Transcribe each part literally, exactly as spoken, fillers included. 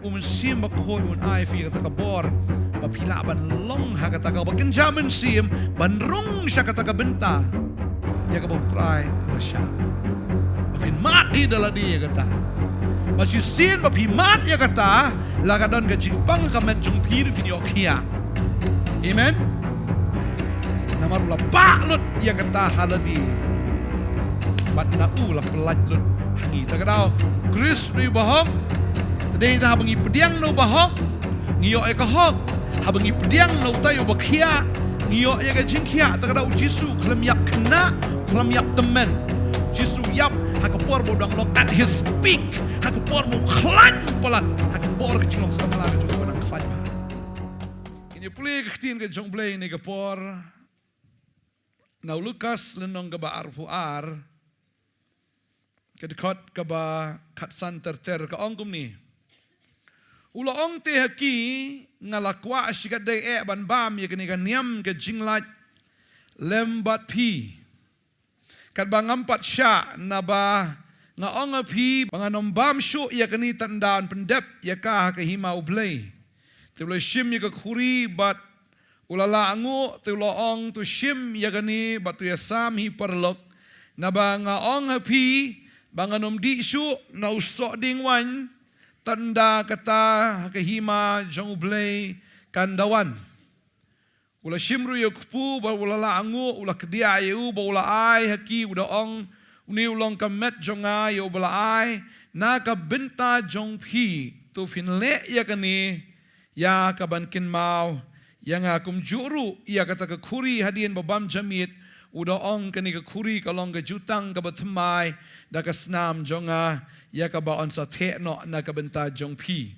U Mynsiem Bakhuid un ai ïa phi kata ka bor ba phi lah ban long ha kata kaba kynja mynsiem ban rung sha kata ka bynta ïa kaba U Trai u la shah. Ba phin mad hi da lade ïa kata. Ba shisien ba phi mad ïa kata, la ka don ka jingpang ka met jong phi ruh phin ïoh khiah. Amen. Namar u la pah lut ïa kata ha lade. Bad na u la pyllait lut ha ngi. Ta ka daw, Khrist u dei u bahok. Ta dei ta haba ngi pdiang na u bahok, ngi ïoh ïa ka hok. Haba ngi pdiang na utai uba khiah, ngi ïoh ïa ka jingkhiah. Ta ka daw, u Jisu u khlem ïap khynnah, u khlem ïap tymmen. U Jisu u ïap ha ka por ba u dang long at his peak, ha ka por ba u khlaiñ palat, ha ka por ka jinglong samla ka jong u ba dang khlaiñ bha. Ngin ïa pule ka ktien ka jong U Blei ha kane ka por. Na u Lukas lynnong kaba arphew ar, ka dkhot kaba khatsan ter ter, ka ong kumne. U la ong te ha ki, nga la kwah shikatdei eh ban bam ïa kane ka niam ka jinglait lem bad phi. Katba ngam pat shah, naba nga ong ha phi ba ngan ym bam shuh ïa kane tang da yn pyndep ïa ka ha ka hima U Blei. Te u la shim ïa ka khuri bad u la lah nguh, te u la ong, to shim ïa kane bad to ïasam hi paralok. Naba nga ong ha phi ba ngan ym dih shuh na u soh dieng waiñ tang da kata ha ka hima jong U Blei kan da wan. U la shim ruh ïa u kpu bad u la lah nguh, u la kdiah ïa u bad u la ai ha ki, u da ong, une u long ka met jong nga ïa uba la ai. Na ka bynta jong phi, to phin leh ïa kane ïa ka ban kynmaw ïa nga. Kumjuh ruh ïa kata ka khuri hadien ba bam jamiet, u da ong, kane ka khuri ka long ka jutang kaba thymmai da ka snam jong nga, ïa kaba yn sa theh noh na ka bynta jong phi.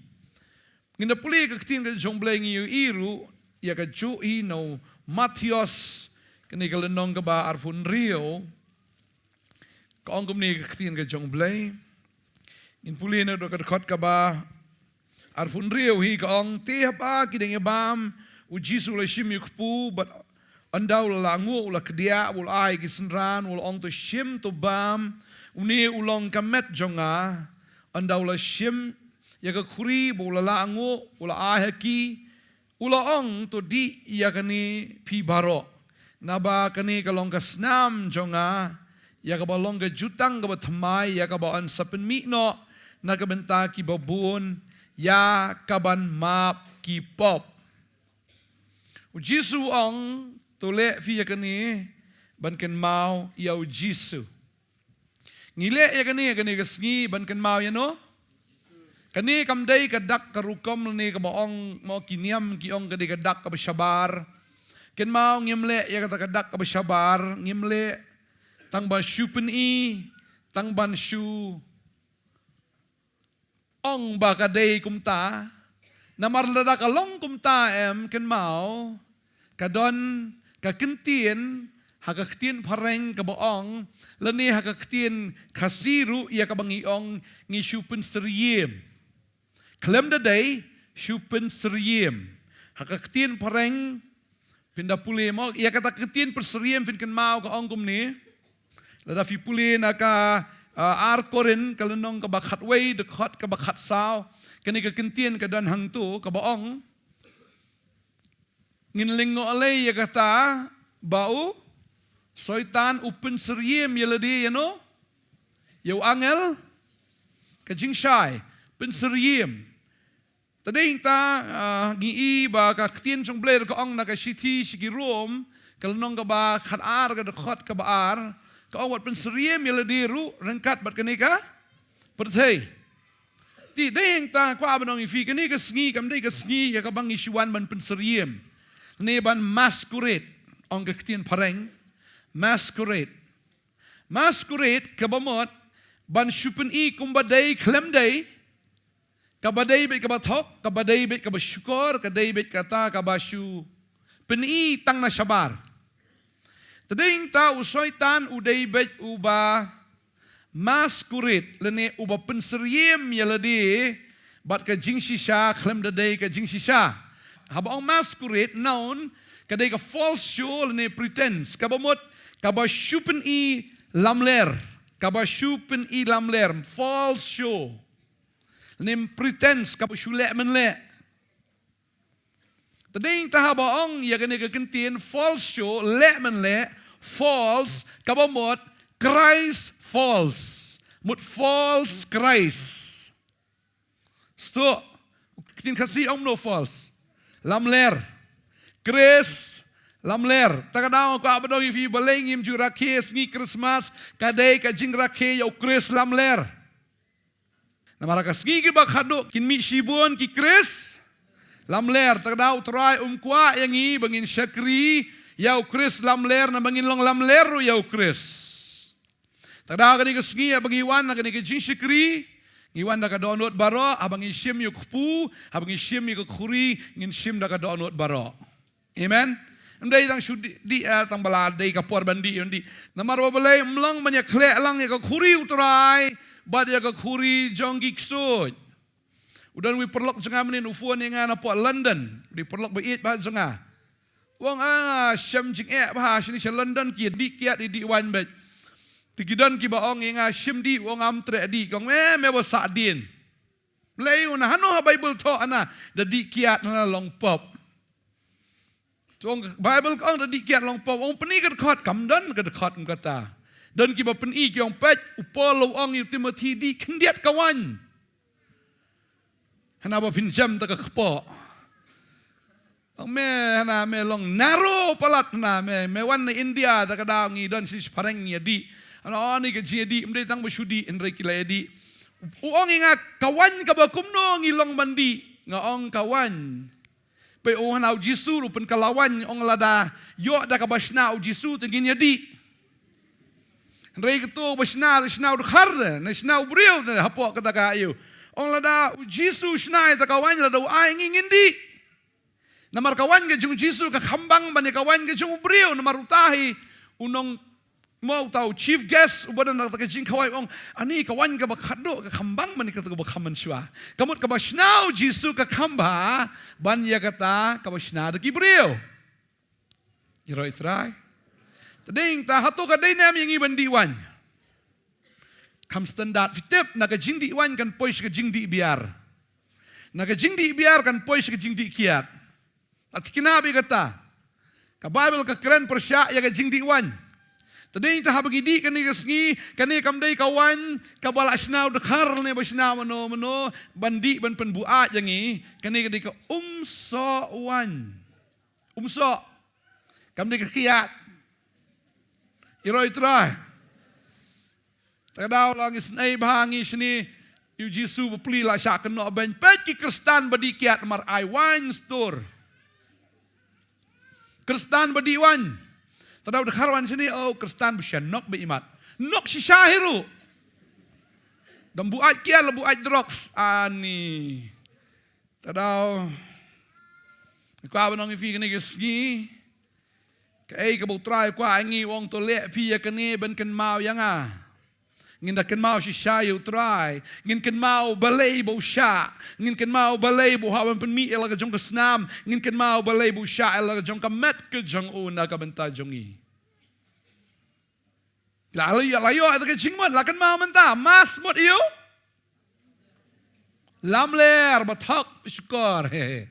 Ngin da pule ka ktien ka jong U Blei, ngi ïohi ruh ïa kajuh hi na u Mathaios, kane ka lynnong kaba arphew hynriew. Ka ong kumne ka ktien ka jong U Blei. Ngin pule na ka dkhot kaba arphew hynriew hi, ka ong, te haba ki dang ïa bam, u Jisu u la shim ïa u kpu bad ynda u la lah nguh, u la kdiah, u la ai ki synran, u la ong, to shim, to bam, une u long ka met jong nga. Ynda u la shim ïa ka khuri bad u la lah nguh, u la ai ha ki, u la ong, to dih ïa kane phi baroh. Naba kane ka long ka snam jong nga, ïa kaba long ka jutang kaba thymmai, ïa kaba yn sa pynmih noh na ka bynta kiba bun, ïa kaban map ki pop. U Jisu u ong, to leh phi ïa kane ban kynmaw ïa u Jisu. Ngi leh ïa kane, kane ka sngi ban kynmaw ïano? Kane kam dei ka dak ka rukom lane kaba ong mo ki niam ki ong ka dei ka dak kaba shabar. Kynmaw, ngim leh ïa kata ka dak kaba shabar, ngim leh tang ba shu pyni, tang ban shu ong ba ka dei kumta. Namar lada ka long kumta, em, kynmaw, ka don ka ktien, ha ka ktien phareng kaba ong, lane ha ka ktien Khasi ruh ïa kaba ngi ong, ngi shu pynsyriem. Khlem da dei, shu pynsyriem. Ha ka ktien phareng, phin da pule mo, ïa kata ka ktien pynsyriem phin kynmaw ka ong kumne. Lada phi pule na ka, ah, ar Korinth, ka lynnong kaba khatwei, dkhot kaba khatsaw. Kane ka ktien ka don hangto, kaba ong, ngin lyngngoh lei ïa kata ba u Soitan u pynsyriem ïa lade ïano? Ïa u angel ka jingshai, pynsyriem. Ta dei ta, ah, ngi i ba ka ktien jong U Blei ka ong na ka shithi sha ki Rom, ka lynnong kaba khatar, ka dkhot kaba ar, ka ong wat pynsyriem ïa lade ruh ryngkat bad kane ka pyrthei. Te dei ta kwah ban ong ïa phi, kane ka sngi kam dei ka sngi ïa kaba ngi shu wan ban pynsyriem, ne ban masquerade, ong ka ktien phareng, masquerade. Masquerade kaba mut ban shu pyni kumba dei khlem dei, kaba dei beit kaba thok, kaba dei beit kaba shukor, ka dei beit kata kaba shu pyni tang na shabar. Ta dei ta u Soitan u dei beit uba masquerade lane uba pynsyriem ïa lade bad ka jingshisha khlem da dei ka jingshisha. Haba ong masquerade, noun, ka dei ka false show lane pretense, kaba mut kaba shu pyni lamler, kaba shu pyni lamler, false show. Nym pretense kaba shu leh mynleh. Tadei ta haba ong ïa kane ka kyntien false show, leh mynleh, false, kaba mut, Christ false. Mut false Christ. Sto, ktien Khasi ong no false. Lamler. Christ, lamler. Ta ka daw kwah ban ong ïa phi balei ngim ju rakhe sngi Christmas, ka dei ka jingrakhe ïa u Christ lamler. Namar ka sngi kiba khadduh kin mih shibun ki Christ lamler, ta ka daw u Trai um kwah ïa ngi ba ngin shakri ïa u Christ lamler, namar ngin long lamler ruh ïa u Christ. Ta ka daw kane ka sngi haba ngi wan na kane ka jingshakri, ngi wan da ka dohnud baroh, haba ngi shim ïa u kpu, haba ngi shim ïa ka khuri, ngin shim da ka dohnud baroh. Amen. Ym dei tang shu dih, dih, eh, tang ba la dei ka por ban dih, ban dih. Namar ba balei, ym long ban ïa khleh lang ïa ka khuri u Trai bad ïa ka khuri jong ki ksuid. U don uwei u paralok jong nga mynhynnin u phone ïa nga na pdeng London. Uwei u paralok ba ïeit bha jong nga. U ong, ah, shem jingeh bha shane sha London, ki dih kiad, ki dih waiñ beit. Te ki don kiba ong ïa nga shim dih, u ong ngam treh dih. Nga ong, eh, me ba sahdien. Balei? U ong hano ha Baibl thoh hana da dih kiad, hana long pop. Te u ong Baibl ka ong da dih kiad long pop. U ong pyni ka dkhot, kam don ka dkhot kum kata. Don kiba pyni, ki ong peit, u Paul u ong ïa u Timothi dih khyndiat ka waiñ. Hana ba phin jem ta ka kpoh. Ong me, hana me long narrow palad, hana me, me wan na India, ta ka daw ngi don shi phareng ngi ïa dih. Hana, oh, ni ka jingïadih, ym dei tang ba shu dih, hynrei ki la ïadih. U ong ïa nga ka waiñ kaba kumno ngi long ban dih. Nga ong ka waiñ. Peit, u ong hana u Jisu ruh pynkylla waiñ, ong lada ïoh da kaba shna u Jisu te ngin ïadih. Hynrei kato ba shna, shna u dkhar te, ne shna u briew te, hapoh kata ka aïu. Ong lada u Jisu shna ïa ta ka waiñ, lada u ai ngi, ngin dih. Namar ka waiñ ka jong u Jisu ka kham bang ban ïa ka waiñ ka jong u briew, namar uta hi u nong, mo, uta u chief guest uba don ha kata ka jingkhawai, u ong, ani ka waiñ kaba khadduh ka kham bang ban ïa kata kaba kham mynshuwa. Ka mut kaba shna u Jisu ka kham bha ban ïa kata kaba shna da ki briew. Ïaroh ïa u Trai. Tadei ta, hato ka dei ne em ïa ngi ban dih waiñ? Kham standard, phi tip, na ka jingdih waiñ kan poi sha ka jingdih biar. Na ka jingdih biar kan poi sha ka jingdih kiad. La thikna bha ïa kata. Ka Baibl ka kren pyrshah ïa ka jingdih waiñ. Tadei ta haba ngi dih kane ka sngi, kane kam dei ka waiñ kaba la shna u dkhar ne ba shna mano mano ban dih ban pynbuaid ïa ngi. Kane ka dei ka umsoh waiñ. Umsoh. Kam dei ka kiad. Ïaroh ïa u Trai. Ta ka daw la ngi snei bha ngi shane, ïa u Jisu bapli la shah kynnoh beiñ, peit ki Khristan ba dih kiad namar ai waiñ stur. Khristan ba dih waiñ. Ta daw dkhar waiñ shane, oh, Khristan ba sha nok ba imat. Nok shisha hi ruh. Dang buaid kiad, la buaid drugs. Ani. Ta daw. Kwah ban ong ïa phi kane ka sngi. Kaei kaba u Trai u kwah ïa ngi, u ong to leh phi ïa kane ban kynmaw ïa nga. Ngin da kynmaw shisha ïa u Trai. Ngin kynmaw balei ba u shah. Ngin kynmaw balei ba u hap ban pynmih ïa la ka jong ka snam. Ngin kynmaw balei ba u shah ïa la ka jong ka met ka jong u na ka bynta jong ngi. La ïoh, la ïoh ïa ka jingmut, la kynmaw mynta, mass mut ïa u lamler ba thok shukor. He, he.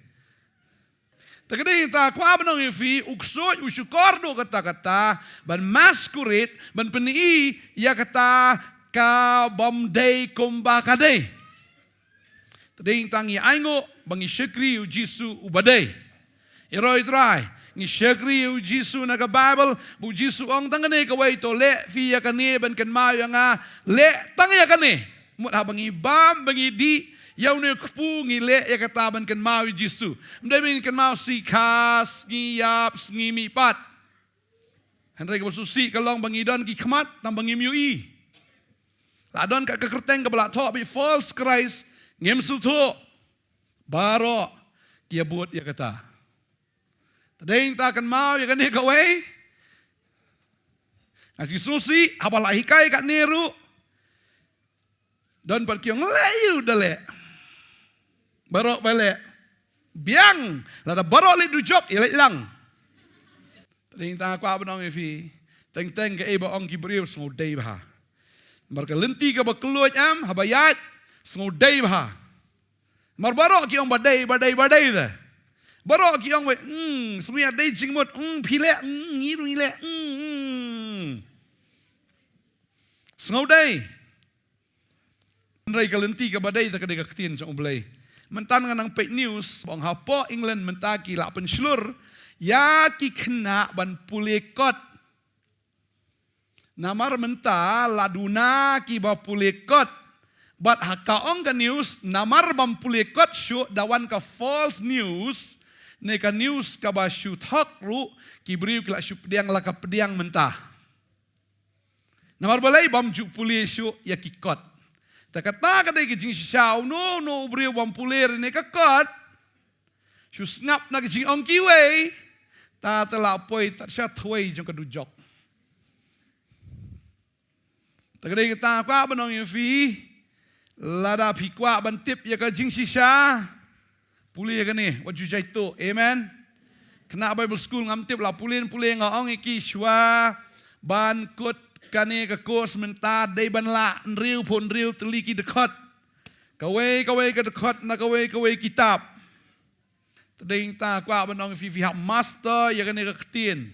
Ta ka dei ta kwah ban ong ïa phi, u ksuid u shukor duh katta katta ban masquerade, ban pyni ïa kata ka bym dei kumba ka dei. Tadei ta ngi ainguh ba ngi shakri ïa u Jisu uba dei. Ïaroh ïa u Trai. Ngi shakri ïa u Jisu na ka Baibl, ba u Jisu u ong tang kane kawei, to leh phi ïa kane ban kynmaw ïa nga, leh tang ïa kane. Mut haba ngi bam, ba ngi dih ïa une u kpu, ngi leh ïa kata ban kynmaw ïa u Jisu. Ym dei ba ngin kynmaw sngi kha, sngi ïap, sngi mihpat. Hynrei kaba sngewsih ka long ba ngi don ki khmat tang ba ngim ïohi. La don ka, ka kyrteng kaba la thoh beit false Christ, ngim sngewthuh. Baroh ki ïa bud ïa kata. Tadei ta kynmaw ïa kane kawei. Nga sngewsih haba la hikai katne ruh. Don pat ki ong leh ïa u da leh. Baroh ba leh. Biang, lada baroh leh dujok, ïa leh lang. Teng teng kwah ban ong ïa phi. Teng teng kaei ba ong ki briew sngewdei bha. Namar ka lynti kaba kylluid em, haba ïaid, sngewdei bha. Mar baroh ki ong ba dei, ba dei, ba dei te. Baroh ki ong ba, mm, sngewbha dei jingmut, mm, phi leh, mm, ngi ruh ngi leh, mm, mm. Sngewdei. Hynrei ka lynti kaba dei te ka dei ka ktien jong U Blei. Mynta nga nang peit news, ba ong hapoh England mynta ki la pynshlur ïa ki khynnah ban pule kot. Namar mynta la duna kiba pule kot. Bad ha ka ong ka news, namar bym pule kot shuh da wan ka false news, ne ka news kaba shu thok ruh, ki briew ki la shu pdiang la ka pdiang mynta. Namar balei? Bym ju pule shuh ïa ki kot. Te kata ka dei ka jingshisha, uno uno u briew bym pule ïa kane ka kot, shu sngap na ka jingong kiwei, ta te la poi ta sha thwei jong ka dujok. Te ka dei kata kwah ban ong ïa phi, lada phi kwah ban tip ïa ka jingshisha, pule ïa kane, wat ju jai tuh. Amen. Khynnah Bible School ngam tip la pule ne pule, nga ong ïa ki shuwa ban kut kane ka course mynta dei ban lah hynriewphew hynriew tylli ki dkhot. Kawei kawei ka dkhot na kawei kawei kitab. Te dei ta kwah ban ong ïa phi, phi hap master ïa kane ka ktien.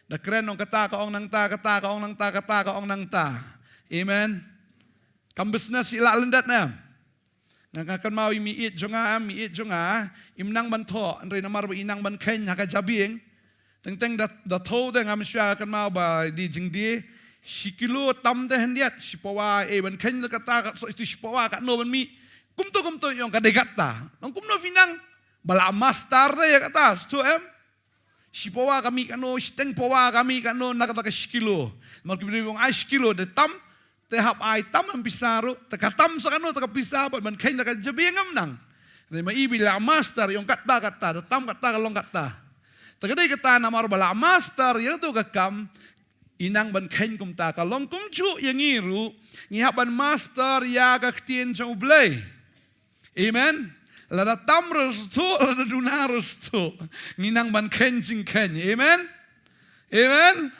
Da kren ong kata ka ong nangta, kata ka ong nangta, kata ka ong nangta. Amen. Kam business ïa la lyndet ne. Nga, nga kynmaw ïa i meieit jong nga, i meieit jong nga, im nang ban thoh, hynrei namar ba i nang ban kheiñ ha ka jabieng. Teng teng da, da thoh te ngam shuwa kynmaw ba dei jingdie, shi kilo tam te hyndiat, shi pawa, eh, ban kheiñ kata, ka shu shi pawa katno ban mih. Kumto kumto i ong ka dei kata. Nang kumno phi nang, ba la master te ïa kata, shu em. Shi pawa ka mih katno, shiteng pawa ka mih katno, na kata ka shi kilo. Namar ki briew ong ai shi kilo dei tam, te hap ai tam em pisa ruh, te ka tam sa katno, te ka pisa bad ban kheiñ da ka jabieng em nang. Hynrei ma i ba la master i ong kata kata, da tam kata ka long kata. Te ka dei kata namar ba la master ïa kato ka kam, i nang ban kheiñ kumta. Ka long kumjuh ïa ngi ruh, ngi hap ban master ïa ka ktien jong U Blei. Amen. Lada tam ruh shuh, lada duna ruh shuh, ngi nang ban kheiñ jingkheiñ. Amen. Amen.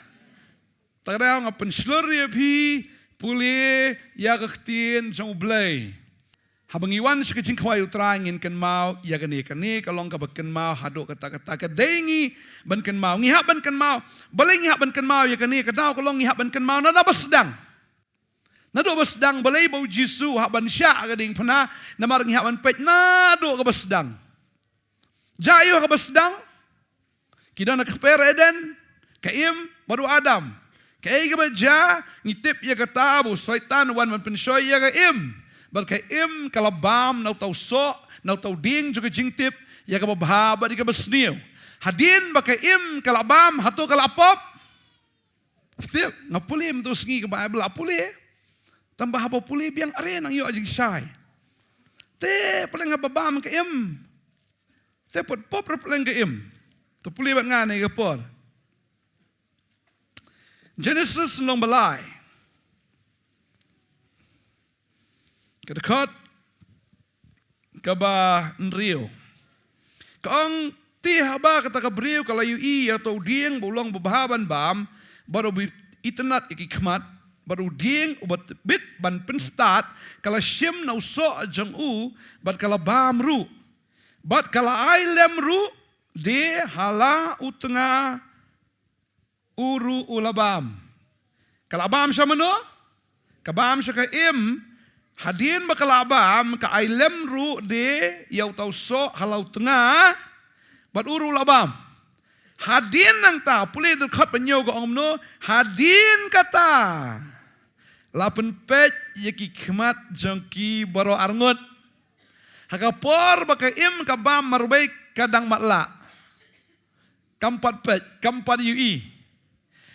Te ka dei nga pynshlur ïa phi, pule ïa ka ktien jong U Blei. Haba ngi wan sha ka jingkhawai U Trai ngin kynmaw ïa kane, kane ka long kaba kynmaw haduh katta katta, ka dei ngi ban kynmaw, ngi hap ban kynmaw. Balei ngi hap ban kynmaw ïa kane? Ka daw ka long ngi hap ban kynmaw naduh ba sdang. Naduh ba sdang, balei ba U Jisu u hap ban shah ha ka diengphna? Namar ngi hap ban peit naduh kaba sdang. Jia aiu ha kaba sdang? Ki don ha ka kper Eden, ka Im bad u Adam. Kaei kaba jia? Ngi tip ïa kata ba u Soitan u wan ban pynshoi ïa ka Im. Bad ka Im ka la bam na uta u soh, na uta u dieng jong ka jingtip, ïa kaba bha bad ïa kaba sniew. Hadien ba ka Im ka la bam, hato ka la pop? Tip, nga pule mynta u sngi ka Baibl, la pule. Tang ba haba pule biang, are nang ïoh jingshai. Te pule nga ba bam ka Im. Te pop pop re pule ka Im. Te pule bad nga ne ka por. Genesis lynnong ba lai. Ka dkhot kaba hynriew. Ka ong, te haba kata ka briew ka la ïohi ïa uta u dieng ba u long babha ban bam, bad u ba itynnad ïa ki khmat, bad u dieng uba tbit ban pynstad, ka la shim na u soh jong u, bad ka la bam ruh. Bad ka la ai lem ruh de ha la u tnga u ruh u la bam. Ka la bam sha mano? Ka bam sha ka Im. Hadien ba ka la bam, ka ai lem ruh de ïa uta u soh ha la u tnga, bad u ruh u la bam. Hadien nangta, pule dkhot ba hynñiew ka ong kumno, hadien kata la pynpeit ïa ki khmat jong ki baroh arngut. Ha ka por ba ka Im ka bam marwei ka dang matlah. Kam pat peit, kam pat ïohi.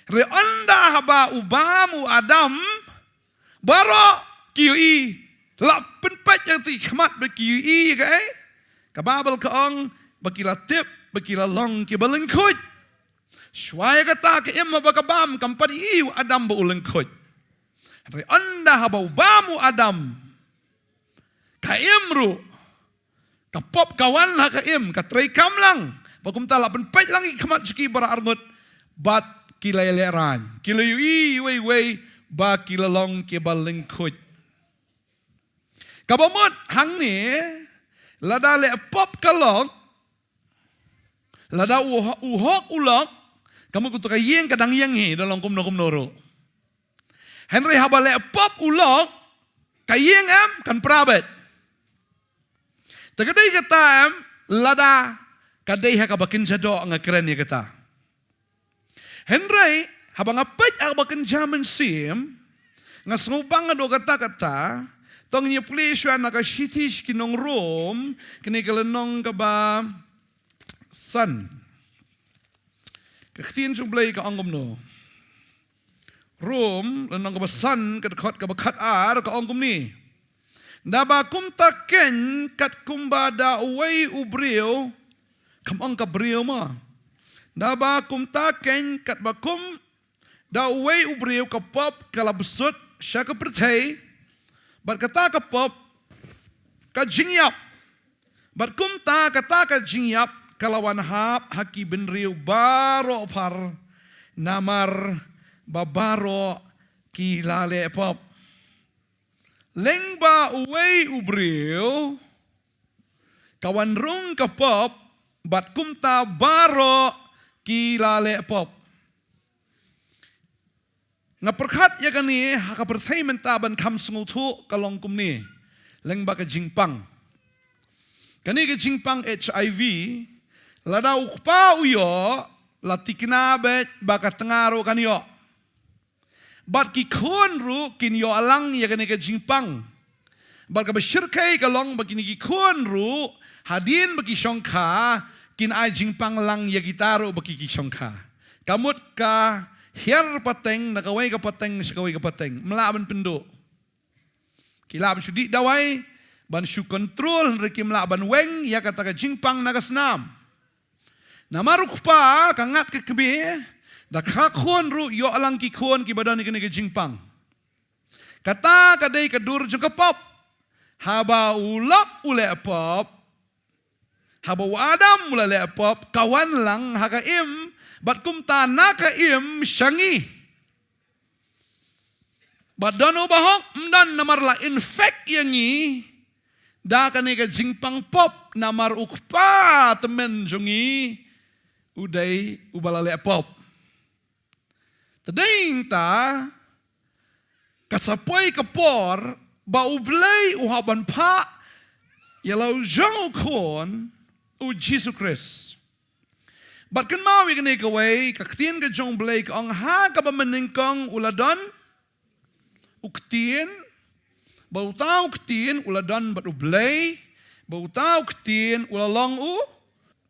Re ynda haba u bam u Adam, baroh ki ïohi, la pynpeit ïa ki khmat bad ki ïohi kaei? Ka Baibl ka ong ba ki la tip, ba ki la long kiba lyngkhuid. Shuwa ïa kata ka Im haba ka bam, kam pat ïohi u Adam ba u lyngkhuid. Re ynda haba u bam u Adam, ka Im ruh ka pop ka wan ha ka Im, ka trei kam lang. Bad kumta la pynpeit lang ïa ki khmat jong ki baroh arngut, bad ki la ïalehrain. Ki la ïohi iwei iwei ba ki la long kiba lyngkhuid. Kaba mut hangne, Lada leh pop ka lok, lada u, u hok u lok, ka mut uto ka ïing ka dang ïeng hi, da long kumno kumno ruh. Hynrei haba leh pop u lok, ka ïing em, kan pra beit. Te ka dei kata em, lada ka dei ha kaba kynja doh, nga kren ïa kata. Hynrei haba nga peit ha kaba kynja mynsiem, nga sngewbang haduh katta katta. To ngin ïa pule shuwa na ka shithi sha ki nong Rom, kane ka lynnong kaba san. Ka ktien jong U Blei ka ong kumno? Rom, lynnong kaba san, ka dkhot kaba khatar, ka ong kumne: Naba kumta keiñ, katkumba da uwei u briew, kam ong ka briew mo. Naba kumta keiñ, katba kum da uwei u briew ka pop ka la bsut sha ka pyrthei, bad kata ka pop ka jingïap. Bad kumta kata ka jingïap ka la wan hap ha ki bynriew baroh phar, namar ba baroh ki la leh pop. Lyngba uwei u briew ka wan rung ka pop, bad kumta baroh ki la leh pop. Nga pyrkhat ïa kane ha ka pyrthei mynta ban kham sngewthuh ka long kumne, lyngba ka jingpang. Kane ka jingpang H I V, lada u kpa u ïoh, la thikna beit ba ka tnga ruh kan ïoh. Bad ki khun ruh kin ïoh lang ïa kane ka jingpang. Bad kaba shyrkhei ka long ba kine ki khun ruh, hadien ba ki shongkha, kin ai jingpang lang ïa kita ruh ba ki, ki shongkha. Ka mut ka hiar pateng na kawei ka pateng sha kawei ka pateng. Ym lah ban pynduh. Ki lah ban shu dih dawai ban shu kontrol, hynrei kim lah ban weng ïa kata ka jingpang na ka snam. Namar u kpa ka ngat ka kmie, da ka khun ruh ïoh lang ki khun kiba don ïa kane ka jingpang. Kata ka dei ka dur jong ka pop. Haba u Lot u leh pop, haba u Adam u la leh pop, ka wan lang ha ka Im, bad kumta na ka Im sha ngi. Bad don uba hok? Ym don, namar la infect ïa ngi da kane ka jingpang pop, namar u kpa tymmen jong ngi u dei uba la leh pop. Te dei nangta ka sa poi ka por ba U Blei u hap ban phah ïa la u jong u khun, U Jisu Khrist. Bad kynmaw ïa kane kawei, ka ktien ka jong U Blei ka ong, ha kaba mynnyngkong u la don u Ktien, bad uta u Ktien u la don bad U Blei, bad uta u Ktien u la long u.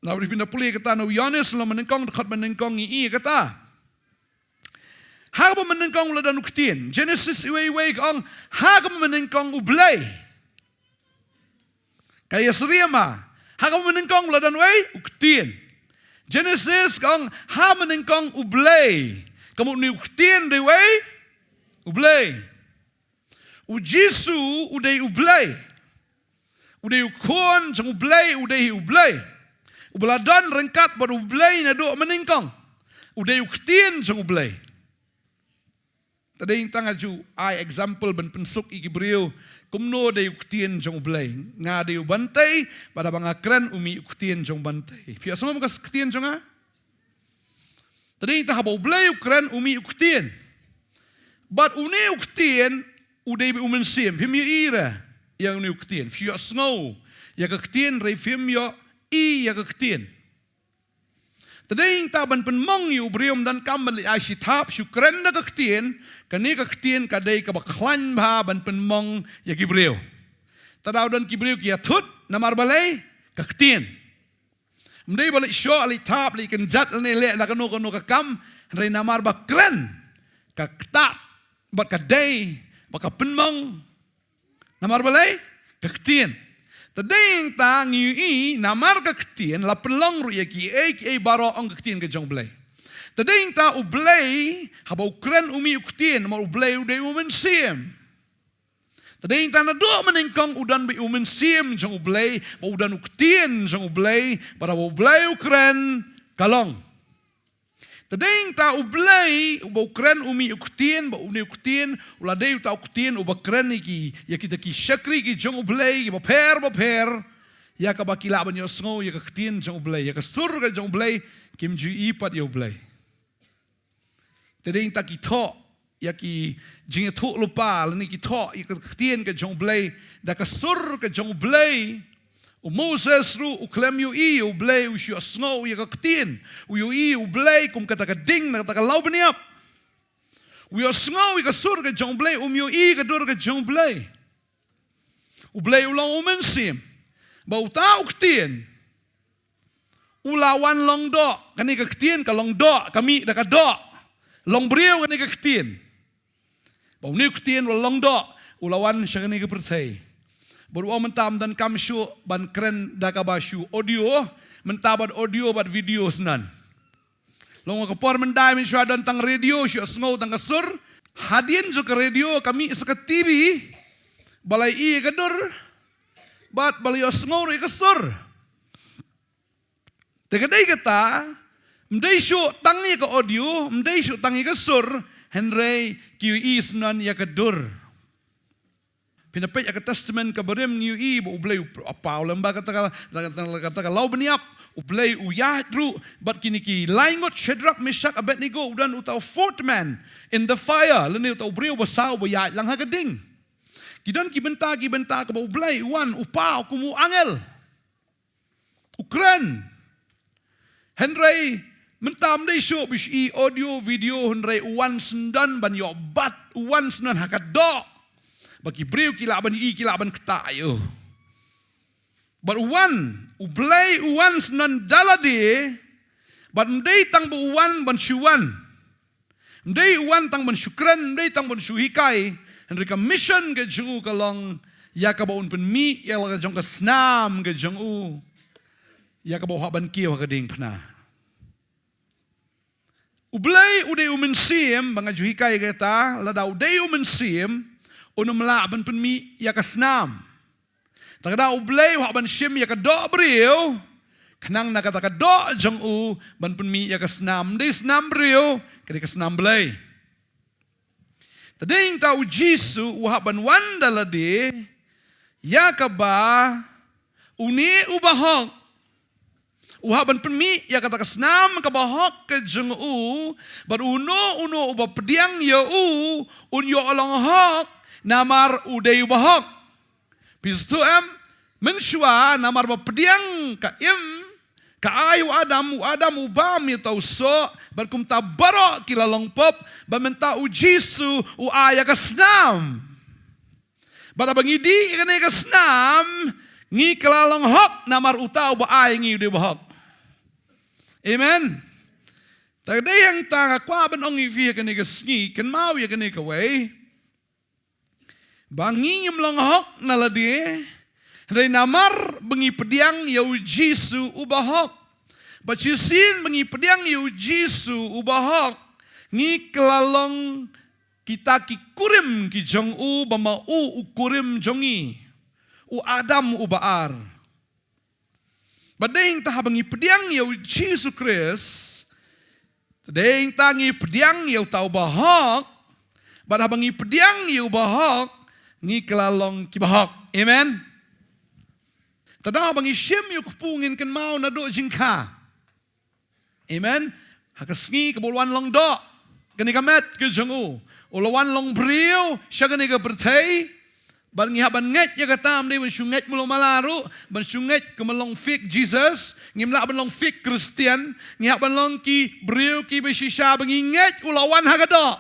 Naba phin da pule kata na u Ïoannis lynnong mynnyngkong, dkhot mynnyngkong, ngi i kata. Ha kaba mynnyngkong u la don u Ktien. Genesis iwei iwei ka ong, ha kaba mynnyngkong U Blei. Ka ïasyriem, ha kaba mynnyngkong u la don uei? U Ktien. Genesis ka ong, ha mynnyngkong U Blei. Ka mut une u Ktien dei uei? U Blei. U Jisu u dei U Blei. U dei u Khun jong U Blei, u dei hi U Blei. Uba la don ryngkat bad U Blei naduh mynnyngkong. U dei u Ktien jong U Blei. Te dei nangta nga ju ai example ban pynsuk ïa ki briew kumno dei u Ktien jong U Blei. Nga dei u Bantei, bad haba nga kren u mih u Ktien jong Bantei. Phi ïohsngew ka ktien jong nga? Te dei nangta haba U Blei u kren u mih u Ktien. Bad une u Ktien u dei beit u Mynsiem. Phim ïohi re ïa une u Ktien? Phi ïohsngew ïa ka Ktien, hynrei phim ïohi ïa ka Ktien. Te dei nangta ban pynmong ïa u briew, ym donkam ban leit ai shi thap, shu kren da ka Ktien. Kane ka Ktien ka dei kaba khlaiñ bha ban pynmong ïa ki briew. Te da don ki briew ki ïathut, namar balei? Ka Ktien. Ym dei ba leit shoh, leit thap, leit kynjat, lane leh na kano kano ka kam, hynrei namar ba kren, ka ktah, bad ka dei, bad ka pynmong. Namar balei? Ka Ktien. Te dei nangta ngi ïohi, namar ka Ktien la pynlong ruh ïa kiei kiei baroh, ong ka Ktien ka jong U Blei. Te dei nangta U Blei, haba u kren u mih u Ktien, namar U Blei u dei u Mynsiem. Te dei nangta naduh mynnyngkong u don beit u Mynsiem jong U Blei, bad u don u Ktien jong U Blei, bad haba U Blei u kren, ka long. Te dei nangta U Blei, uba u kren u mih u Ktien, bad une u Ktien u la dei uta u Ktien uba kren ïa ki, ïa kita ki shakri ki jong U Blei, kiba pher bapher, ïa kaba ki lah ban ïohsngew ïa ka ktien jong U Blei, ïa ka sur ka jong U Blei, kim ju ïohi pat ïa U Blei. Te dei nangta ki thoh ïa ki jingïathuhlypa lane ki thoh ïa ka ktien ka jong U Blei da ka sur ka jong U Blei. U Moses ruh u khlem ïohi ïa U Blei, u shu ïohsngew ïa ka ktien, u ïohi U Blei kum kata ka ding na kata ka lawbniap. U ïohsngew ïa ka sur ka jong U Blei, um ïohi ka dur ka jong U Blei. U Blei u long U Mynsiem. Ba uta u ktien u la wan long doh, kane ka ktien ka long doh, ka mih da ka doh. Long briew kane ka ktien. Ba une u ktien u la long doh, u la wan sha kane ka pyrthei. Bad u ong mynta ym donkam shuh ban kren da kaba shu audio, mynta bad audio bad video shynna. Long ka por mynta mynshuwa don tang radio, shu sngew tang ka sur. Hadien jong ka radio ka mih sa ka T V, ba la ïohi ka dur bad ba la ïohsngew ruh ïa ka sur. Te ka dei kata, ym dei shuh tang ïa ka audio, ym dei shuh tang ïa ka sur, hynrei ki ïohi shynna ïa ka dur. Phin da peit ïa ka Testament kaba rim ngi ïohi ba U Blei u paw lem bad kata ka, kata ka lawbniap, U Blei u ïaid ruh bad kine ki lai ngut, Shadrach, Meshach, Abednego, u don uta u fourth man in the fire, lane uta u briew ba saw ba ïaid lang ha ka ding. Ki don ki bynta, ki bynta kaba U Blei u wan u paw kum u angel. U kren. Hynrei mynta ym dei shuh ba shu ïohi audio, video, hynrei u wan shynna ban ïoh bat, u wan shynna ha ka doh. Ba ki briew ki lah ban ïohi, ki lah ban ktah ïa u. Bad u wan, U Blei u wan shynna da lade, bad ym dei tang ba u wan ban shu wan. Ym dei u wan tang ban shu kren, ym dei tang ban shu hikai, hynrei ka mission ka jong u ka long ïa kaba un pynmih ïa la ka jong ka snam ka jong u, ïa kaba u hap ban kiew ha ka diengphna. U Blei u dei U Mynsiem, ba nga ju hikai kata, lada u dei U Mynsiem, un ym lah ban pynmih ïa ka snam. Te lada U Blei u hap ban shim ïa ka doh briew, khnang na kata ka doh jong u ban pynmih ïa ka snam, ym dei snam briew, ka dei ka snam Blei. Te dei nangta U Jisu u hap ban wan da lade, ïa kaba une u bahok u hap ban pynmih ïa kata ka snam kaba hok ka jong u, bad uno uno uba pdiang ïa u, un ïoh long hok, namar u dei u bahok. Phi sngewthuh em, mynshuwa namar ba pdiang ka im, ka ai u Adam, u Adam u bam ïa uta u soh, bad kumta baroh ki la long pop, bad mynta U Jisu u ai ïa ka snam. Bad haba ngi dih ïa kane ka snam, ngi kylla long hok namar uta uba ai ngi u dei u bahok. Amen. Te dei hangta nga kwah ban ong ïa phi ïa kane ka sngi, kynmaw ïa kane kawei. Ba ngi ngim long hok na lade, hynrei namar ba ngi pdiang ïa U Jisu u bahok. Bad shisien ba ngi pdiang ïa U Jisu u bahok, ngi kylla long kita ki kurim ki jong u, ba ma u u kurim jong ngi, u Adam uba ar. Bad dei nangta haba ngi pdiang ïa U Jisu Khrist, dei nangta ngi pdiang ïa uta u bahok, bad haba ngi pdiang ïa u bahok, ngi kylla long ki bahok. Amen. Te haba ngi shim ïa u kpu ngin kynmaw naduh jingkha. Amen. Ha ka sngi kaba u la wan long doh, kane ka met ka jong u, u la wan long briew sha kane ka pyrthei. Bad ngi hap ban ngeit ïa kata, ym dei ban shu ngeit mluh mala ruh, ban shu ngeit kum ban long fake Jesus, ngim lah ban long fake Christian, ngi hap ban long ki briew kiba shisha ba ngi ngeit u la wan ha ka doh.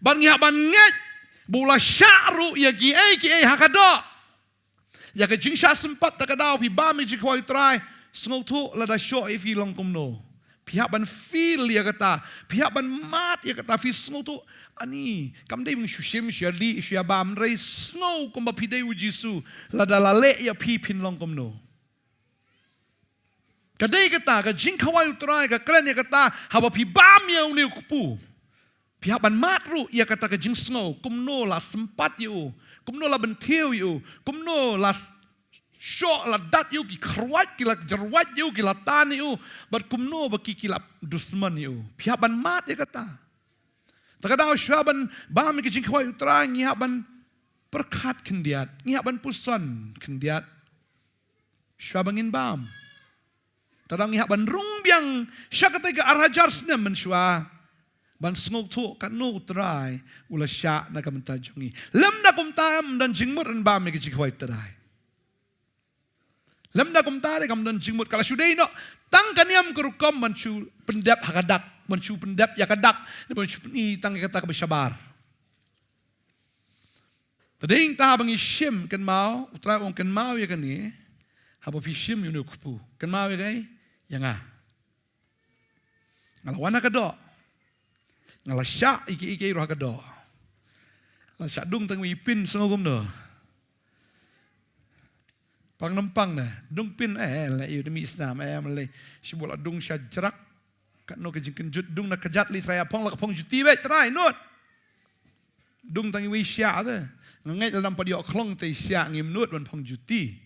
Bad ngi hap ban ngeit ba u la shah ruh ïa kiei kiei ha ka doh. Ïa ka jingshah sympat, te ka daw phi bam ïa ka jingkhawai U Trai, sngewthuh lada shoh ïa phi long kumno. Phi hap ban feel ïa kata, phi hap ban mad ïa kata, phi sngewthuh, ani, kam dei ban shu shim, shu ïa dih, shu ïa bam, hynrei sngew kumba phi dei U Jisu, lada la leh ïa phi phin long kumno. Ka dei kata, ka jingkhawai U Trai, ka kren ïa kata, haba phi bam ïa une u kpu. Phi hap ban mad ruh ïa kata ka jingsngew, kumno la sympat ïa u, kumno la bynthiew ïa u, kumno la s-, shoh la dat ïa u, ki kyrwat, ki la jyrwat ïa u, ki la tan ïa u, bad kumno ba ki, ki la dusmon ïa u. Phi hap ban mad ïa kata. Te ka daw shuwa ban bam ïa ka jingkhawai U Trai, ngi hap ban pyrkhat khyndiat, ngi hap ban puson khyndiat. Shuwa ba ngin bam. Tang ngi hap ban rung biang sha katei ka ar hajar snem mynshuwa ban sngewthuh katno u Trai u la shah na ka bynta jong ngi. Lymda kumta em, ym don jingmut ban bam ïa ka jingkhawai Trai. Lymda kumta de kam don jingmut, ka la shu dei noh tang ka niam ka rukom ban shu pyndep ha ka dak, ban shu pyndep ïa ka dak, ban shu pyni tang ïa kata kaba shabar. Te dei hangta haba ngi shim, kynmaw, u Trai u ong kynmaw ïa kane, haba phi shim ïa une u kpu. Kynmaw ïa kaei? Ïa nga. Nga la wan ha ka doh. Nga la shah ïa kiei kiei ruh ha ka doh. La shah dung tang wei pin, sngew kumno? Pang nang pang ne, dung pin, eh, leh ïa u da mih snam, eh, ma lei. Shibun la dung sha jrak. Katno ka jingkynjut, dung na kjat lei Trai, phong la ka phong juti beit Trai, nud. Dung tang iwei shiah te. Nga ngeit lada ym pat ïoh khlong te shiah ngim nud ban phong juti.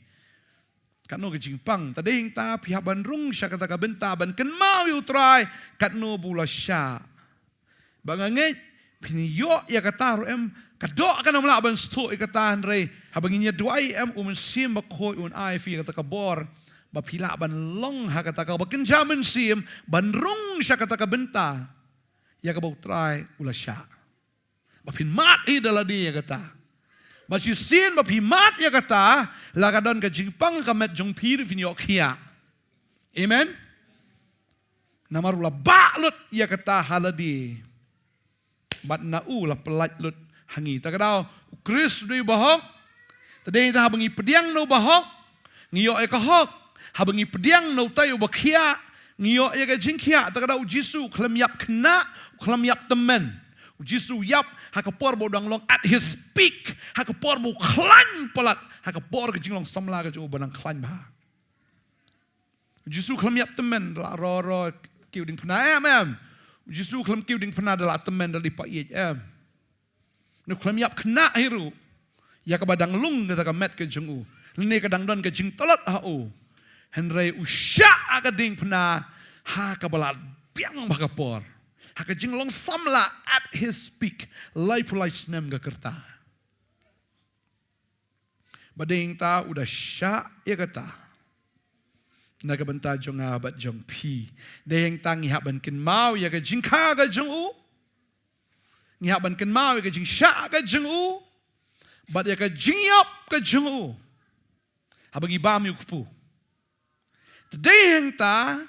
Katno ka jingpang. Te dei hangta phi hap ban rung sha kata ka bynta ban kynmaw ïa u Trai katno ba u la shah. Ba nga ngeit phin ïoh ïa kata ruh em, ka doh kan ym lah ban sngewthuh ïa kata, hynrei haba ngin ïa duwai em, u Mynsiem Bakhuid un ai ïa phi ïa kata ka bor ba phi lah ban long ha kata kaba kynja mynsiem ban rung sha kata ka bynta ïa kaba u Trai u la shah. Ba phin mad hi da lade ïa kata. Ba shisien ba phi mad ïa kata, la ka don ka jingpang ka met jong phi ruh, phin ïoh khiah. Amen. Namar u la bah lut ïa kata ha lade. Bad na u la pyllait lut ha ngi. Ta ka daw, u Khrist u dei u bahok. Te dei hangta haba ngi pdiang na u bahok, ngi ïoh ïa ka hok. Haba ngi pdiang na utai uba khiah, ngi ïoh ïa ka jingkhiah. Ta ka daw u Jisu u khlem ïap khynnah, u khlem ïap tymmen. U Jisu u ïap ha ka por ba u dang long at his peak, ha ka por ba u khlaiñ palat, ha ka por ka jinglong samla ka jong u ba dang khlaiñ bha. U Jisu u khlem ïap tymmen da la ro ro kiew diengphna, em, em. U Jisu u khlem kiew diengphna da la tymmen da la dei paieit, em. Ne u khlem ïap khynnah hi ruh ïa kaba dang lung kata ka met ka jong u, lane ka dang don ka jingtlot ha u. Hynrei u shah ha ka diengphna ha kaba la biang bha ka por, ha ka jinglong samla at his peak, laiphew lai snem ka rta. Ba dei hangta u da shah ïa kata na ka bynta jong nga bad jong phi. Dei hangta ngi hap ban kynmaw ïa ka jingkha ka jong u. Ngi hap ban kynmaw ïa ka jingshah ka jong u bad ïa ka jingïap ka jong u haba ngi bam ïa u kpu. Te dei hangta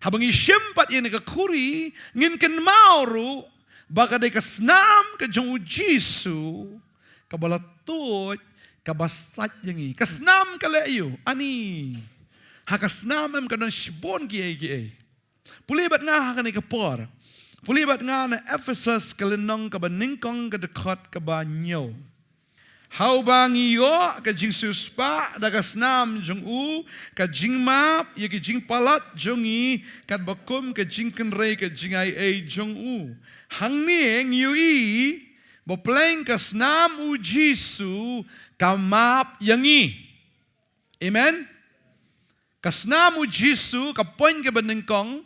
haba ngi shim pat ïa kane ka khuri, ngin kynmaw ruh ba ka dei ka snam ka jong u Jisu kaba la tuid, kaba sait ïa ngi. Ka snam ka leh aïu? Ani, ha ka snam em ka don shibun kiei kiei. Pule bad nga ha kane ka por. Pule bad nga na Ephesus ka lynnong kaba nyngkong ka dkhot kaba hynñiew. Ha uba ngi ïoh ka jingsiewspah da ka snam jong u, ka jingmap ïa ki jingpalat jong ngi, katba kum ka jingkynrei ka jingaiei jong u. Hangne ngi ïohi ba pleng ka snam u Jisu ka map ïa ngi. Amen. Ka snam u Jisu, ka point kaba nyngkong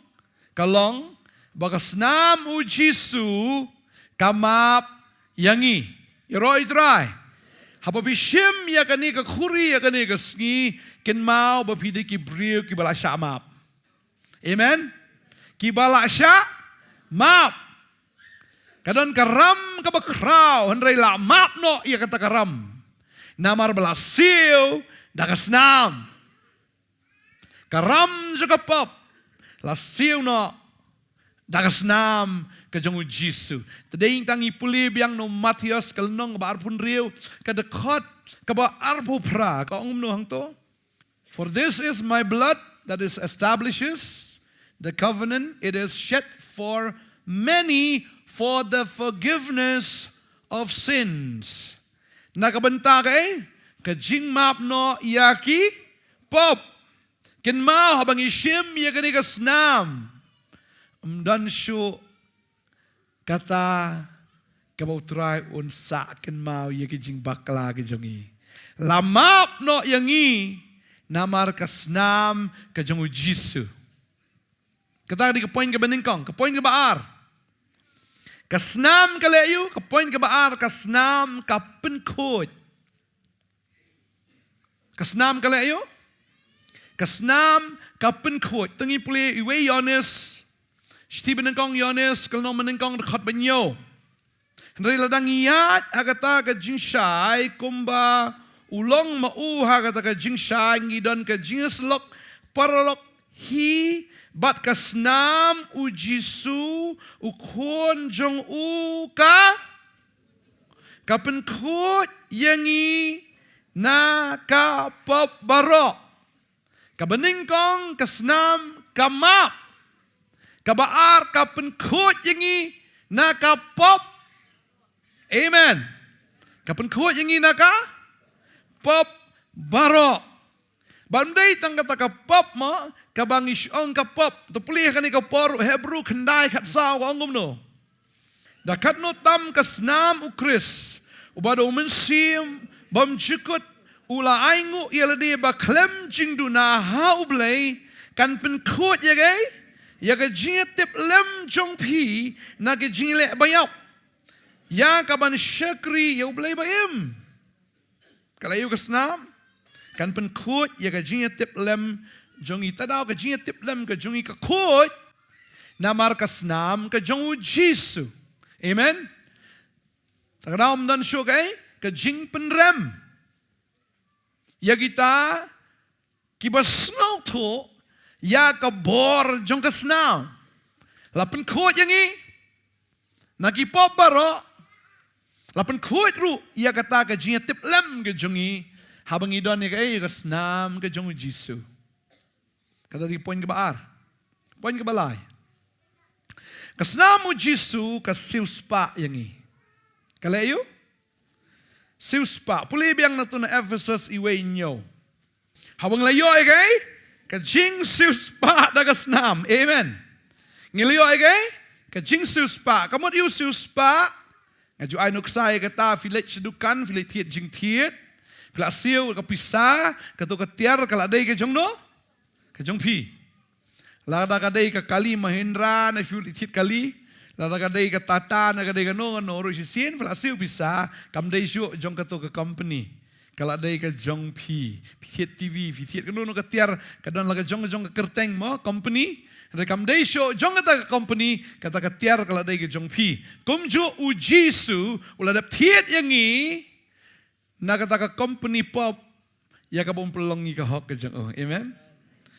ka long ba ka snam u Jisu ka map ïa ngi. Ïaroh i Trai. Haba phi shim ïa kane ka khuri ïa kane ka sngi, kynmaw ba phi dei ki briew kiba la shah map. Amen. Kiba la shah map. Ka don ka ram kaba khraw, hynrei la map noh ïa kata ka ram. Namar ba la siew da ka snam. Ka ram jong ka pop la siew noh da ka snam ka jong u Jisu. Te dei hangta ngi pule biang na u Mathaios ka lynnong kaba arphew hynriew, ka dkhot kaba arphew phra, ka ong kumno hangto? For this is my blood that is establishes the covenant. It is shed for many for the forgiveness of sins. Na ka bynta kaei? Ka jingmap noh ïa ki pop. Kynmaw haba ngi shim ïa kane ka snam, ym don shuh kata kaba u Trai un sah kynmaw ïa ki jingbakla ki jong ngi. La map noh ïa ngi namar ka snam ka jong u Jisu. Kata ka dei ka point kaba nyngkong, ka point kaba ar. Ka snam ka leh aïu, ka point kaba ar, ka snam ka pynkhuid. Ka snam ka leh aïu? Ka snam ka pynkhuid. To ngi pule iwei Ïoannis, shithi banyngkong Ïoannis, ka lynnong banyngkong, dkhot ba hynñiew. Hynrei lada ngi ïaid ha kata ka jingshai kumba u long ma u ha kata ka jingshai, ngi don ka jingïasyllok paralok hi bad ka snam u Jisu u khun jong u ka, ka pynkhuid ïa ngi na ka pop baroh. Kaba nyngkong, ka snam ka map. Kaba ar, ka pynkhuid ïa ngi na ka pop. Amen. Ka pynkhuid ïa ngi na ka pop baroh. Bad ym dei tang kata ka pop mo, kaba ngi shu ong ka pop. To pule ha kane ka por, Hebru khyndai khatsaw ka ong kumno? Da katno tam ka snam u Khrist, uba da u Mynsiem Bymjukut u la ainguh ïa lade ba khlem jingduna ha U Blei, kan pynkhuid ïa ka, ïa ka jingïatiplem jong phi na ka jingïaleh baïap, ïa kaban shakri ïa U Blei ba im. Ka la ïoh ka snam kan pynkhuid ïa ka jingïatiplem jong ngi. Te daw ka jingïatiplem ka jong ngi ka khuid namar ka snam ka jong u Jisu. Amen. Te ka daw ym don shuh ka, ka jingpynrem ïa kita kiba sngewthuh ïa ka bor jong ka snam. La pynkhuid ïa ngi na ki pop baroh, la pynkhuid ruh ïa kata ka jingïatiplem ka jong ngi haba ngi don ïa ka, ïa ka snam ka jong u Jisu. Kata dei point kaba ar. Point kaba lai. Ka snam u Jisu ka siewspah ïa ngi. Ka leh aïu? Siewspah. Pule biang na tu na Ephesus iwei hynñiew. Haba ngi la ïoh ïa ka, ka jingsiewspah da ka snam. Amen. Ngi la ïoh ïa ka, ka jingsiewspah. Ka mut aïu siewspah? Nga ju ai nuksa ïa kata, phi leit sha dukan, phi leit thied jingthied, phi la siew ka pisa, kato ka tiar ka la dei ka jong no? Ka jong phi. Lada ka dei ka kali Mahindra, ne phi leit thied kali. Lada ka dei ka Tata, ne ka dei kano kano ruh shisien, phi la siew pisa, kam dei shuh jong kato ka company. Ka la dei ka jong phi. Phi thied T V, phi thied kano kano ka tiar, ka don la ka jong, ka jong ka kyrteng mo, company. Hynrei kam dei shuh jong kata ka company, kata ka tiar ka la dei ka jong phi. Kumjuh u Jisu u la dep thied ïa ngi na kata ka company pop, ïa kaba un pynlong ngi ka hok ka jong u. Amen.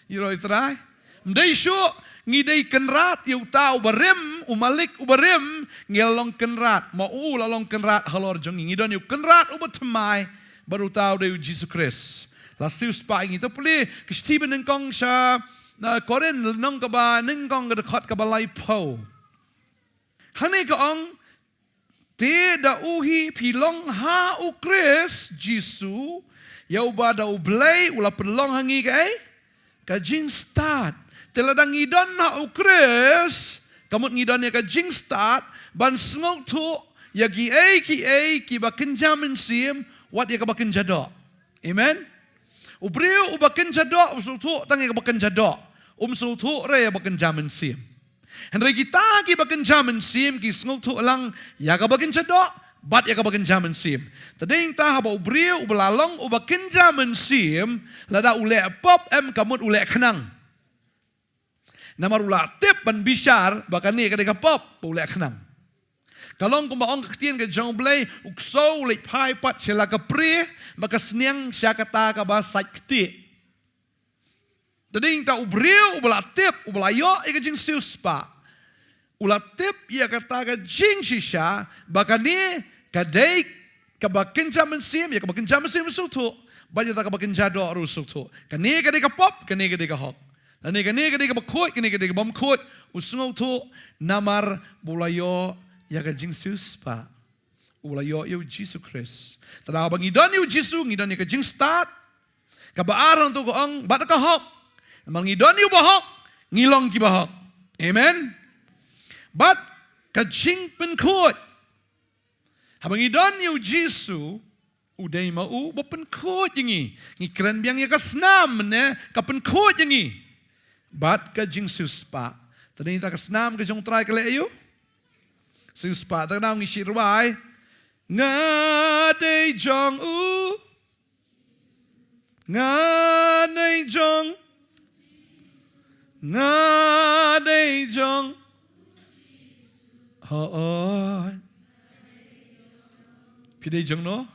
Ïaroh ïa u Trai. Ym dei shuh ngi dei kynrad ïa uta uba rim, u malik uba rim, ngi la long kynrad. Ma u la long kynrad halor jong ngi. Ngi don ïa u kynrad uba thymmai, bad uta u dei u Jisu Khrist. La siewspah ïa ngi. To pule ka shithi banyngkong sha, na Korinth lynnong kaba nyngkong ka dkhot kaba laiphew. Hangne ka ong, te da u hi phi long ha u Khrist Jisu, ïa uba da U Blei u la pynlong ha ngi ka, ka jingstad. Te lada ngi don ha u Khrist, ka mut ngi don ïa ka jingstad ban sngewthuh ïa kiei kiei kiba kynja mynsiem, wat ïa kaba kynja doh. Amen. U briew uba kynja doh u sngewthuh tang ïa kaba kynja doh. Um sngewthuh re ïa ba kynja mynsiem. Hynrei kita kiba kynja mynsiem ki sngewthuh lang ïa kaba kynja doh bad ïa kaba kynja mynsiem. Te dei nangta haba u briew uba la long uba kynja mynsiem, lada u leh pop em ka mut u leh khnang. Namar u la tip ban bishar ba kane ka dei ka pop, ba u leh khnang. Ka long kumba ong ka ktien ka jong U Blei, u ksew u leit phai pat sha la ka prie, bad ka sniang sha kata kaba sait ktieh. Te dei nangta u briew uba la tip, uba la ïoh ïa ka jingsiewspah, u la tip ïa kata ka jingshisha ba kane ka dei kaba kynja mynsiem, ïa kaba kynja mynsiem u sngewthuh, bad ïa kata kaba kynja doh ruh u sngewthuh. Kane ka dei ka pop, kane ka dei ka hok. Lane kane ka dei kaba khuid, kane ka dei kaba ym khuid, u sngewthuh, namar ba u la ïoh ïa ka jingsiewspah. U la ïoh ïa u Jisu Khrist. Te da ba ngi don ïa u Jisu, ngi don ïa ka jingstad. Kaba ar hangto ka ong, bad ka hok. Namar ngi don ïa u bahok, ngi long ki bahok. Amen. Bad ka jingpynkhuid. Haba ngi don ïa u Jisu, u dei ma u ba pynkhuid ïa ngi. Ngi kren biang ïa ka snam ne, ka pynkhuid ïa ngi. Bad ka jingsiewspah. Te dei nangta ka snam ka jong u Trai ka leh aïu? Siewspah. Te ka daw ngi shu rwai. Nga dei jong u. Nga dei jong Nga dei jong. Oh, oh. Phi dei jong no?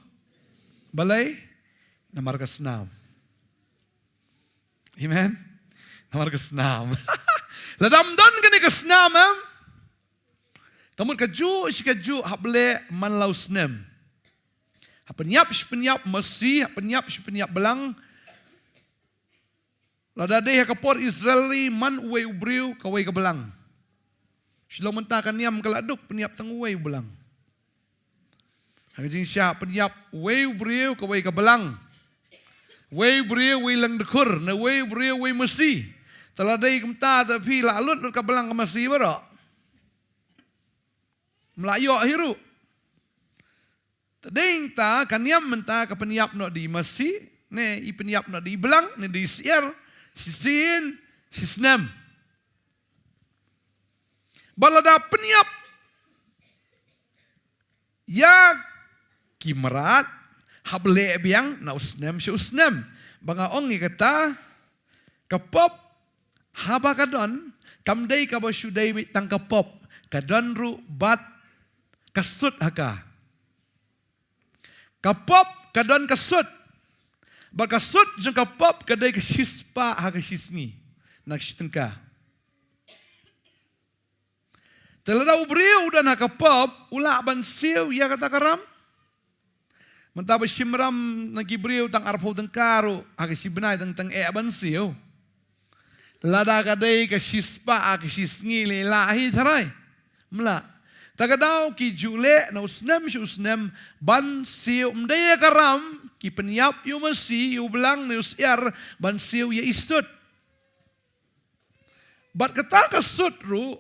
Balei? Namar ka snam. Amen. Namar ka snam. Lada ym don kane ka snam, em? Ka mut kajuh shi kajuh hap leh man la u snem. Ha pynïap shi pynïap masi, ha pynïap shi pynïap balang. Lada dei ha ka por Israel ri man uwei u briew kawei ka balang. Shu long mynta ka niam ka la duk pynïap tang uwei u balang. Ha ka jingshisha pynïap uwei u briew kawei ka balang. Uwei u briew uwei lyngdkhur, ne uwei u briew uwei masi. Te lada dei kumta te phi la lut lut ka balang ka masi baroh. Ym lah ïoh hi ruh. Te dei ta ka niam mynta ka pynïap noh da i masi, ne i pynïap noh da i balang, ne da i syiar, shisien, shisnem. Bad lada pynïap ïa ki mrad, hap leh biang na u snem sha u snem. Ba nga ong ïa kata, ka pop haba ka don, kam dei kaba shu dei beit tang ka pop, ka don ruh bad ka sut ha ka. Ka pop ka don ka sut. Bad ka sut jong ka pop ka dei ka shispah ha ka shisngi. Na ka shi tyngka. Te lada u briew u don ha ka pop, u lah ban siew ïa kata ka ram. Mynta ba shim ram na ki briew tang arphew tyngka ruh, ha ka shi bnai tang tang eh ban siew. Lada ka dei ka shispah ha ka shisngi lei lah hi tharai. Ym lah. Ta ka daw ki ju leh na u snem sha u snem ban siew ym dei ïa ka ram, ki pynïap ïa u masi, ïa u balang ne u syiar ban siew ïa i sut. Bad kata ka sut ruh,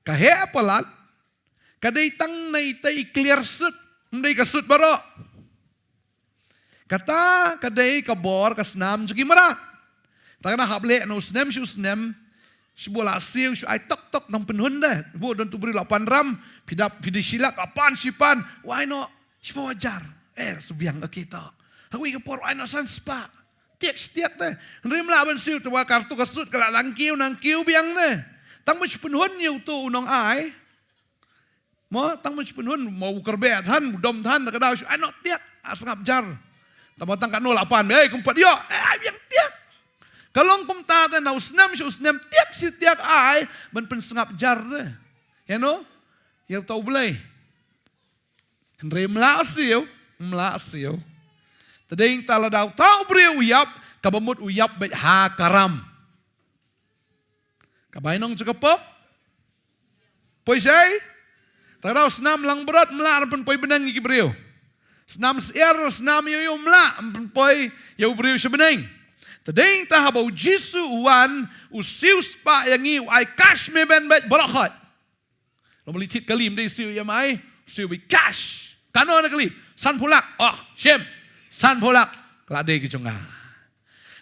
ka heh palat, ka dei tang na ita i kliar sut, ym dei ka sut baroh. Kata ka dei ka bor ka snam jong ki mrad. Ta ka na hap leh na u snem sha u snem, shu buh la siew shu ai tok tok nang pynhun de. Buh don tu briew la pan ram, phi dap phi dei shilak la pan shi pan, wai noh, shiphew hajar. Eh, shu biang, okay to. Ha kawei ka por ai noh san spah. Tiak shi tiak te. Hynrei ym lah ban siew te ba kar tu ka sut ka la nang kiew nang kiew biang te. Tang ba shu pynhun ïa utu u nong ai. Mo, tang ba shu pynhun, mo u kyrbe than, u dom than, da ka daw shu ai noh tiak, ah sngap jar. Tang ba tang ka no la pan, eh, kum pat ïoh, eh, ai biang tiak. Ka long kumta te na u snem sha u snem tiak shi tiak ai, ban pynsngap jar te. Ïa no? Ïa uta u Blei. Hynrei ym lah siew, ym lah siew. Te dei ta lada uta u briew u ïap, kaba mut u ïap beit ha ka ram. Ka bainong jong ka pop. Poi shai. Ta ka daw snam langbrot ym lah ban pynpoi bneng ïa ki briew. Snam syiar, snam ïew ïew ym lah ban pynpoi ïa u briew sha bneng. Te dei ta haba u Jisu u wan, u siew spah ïa ngi, u ai cash me ben beit baroh khoit. Long ba leit thied kali ym dei siew E M I, siew beit cash. Kano na kali? Sanphew lak. Oh, shim. Sanphew lak. Ka la dei ka jong nga.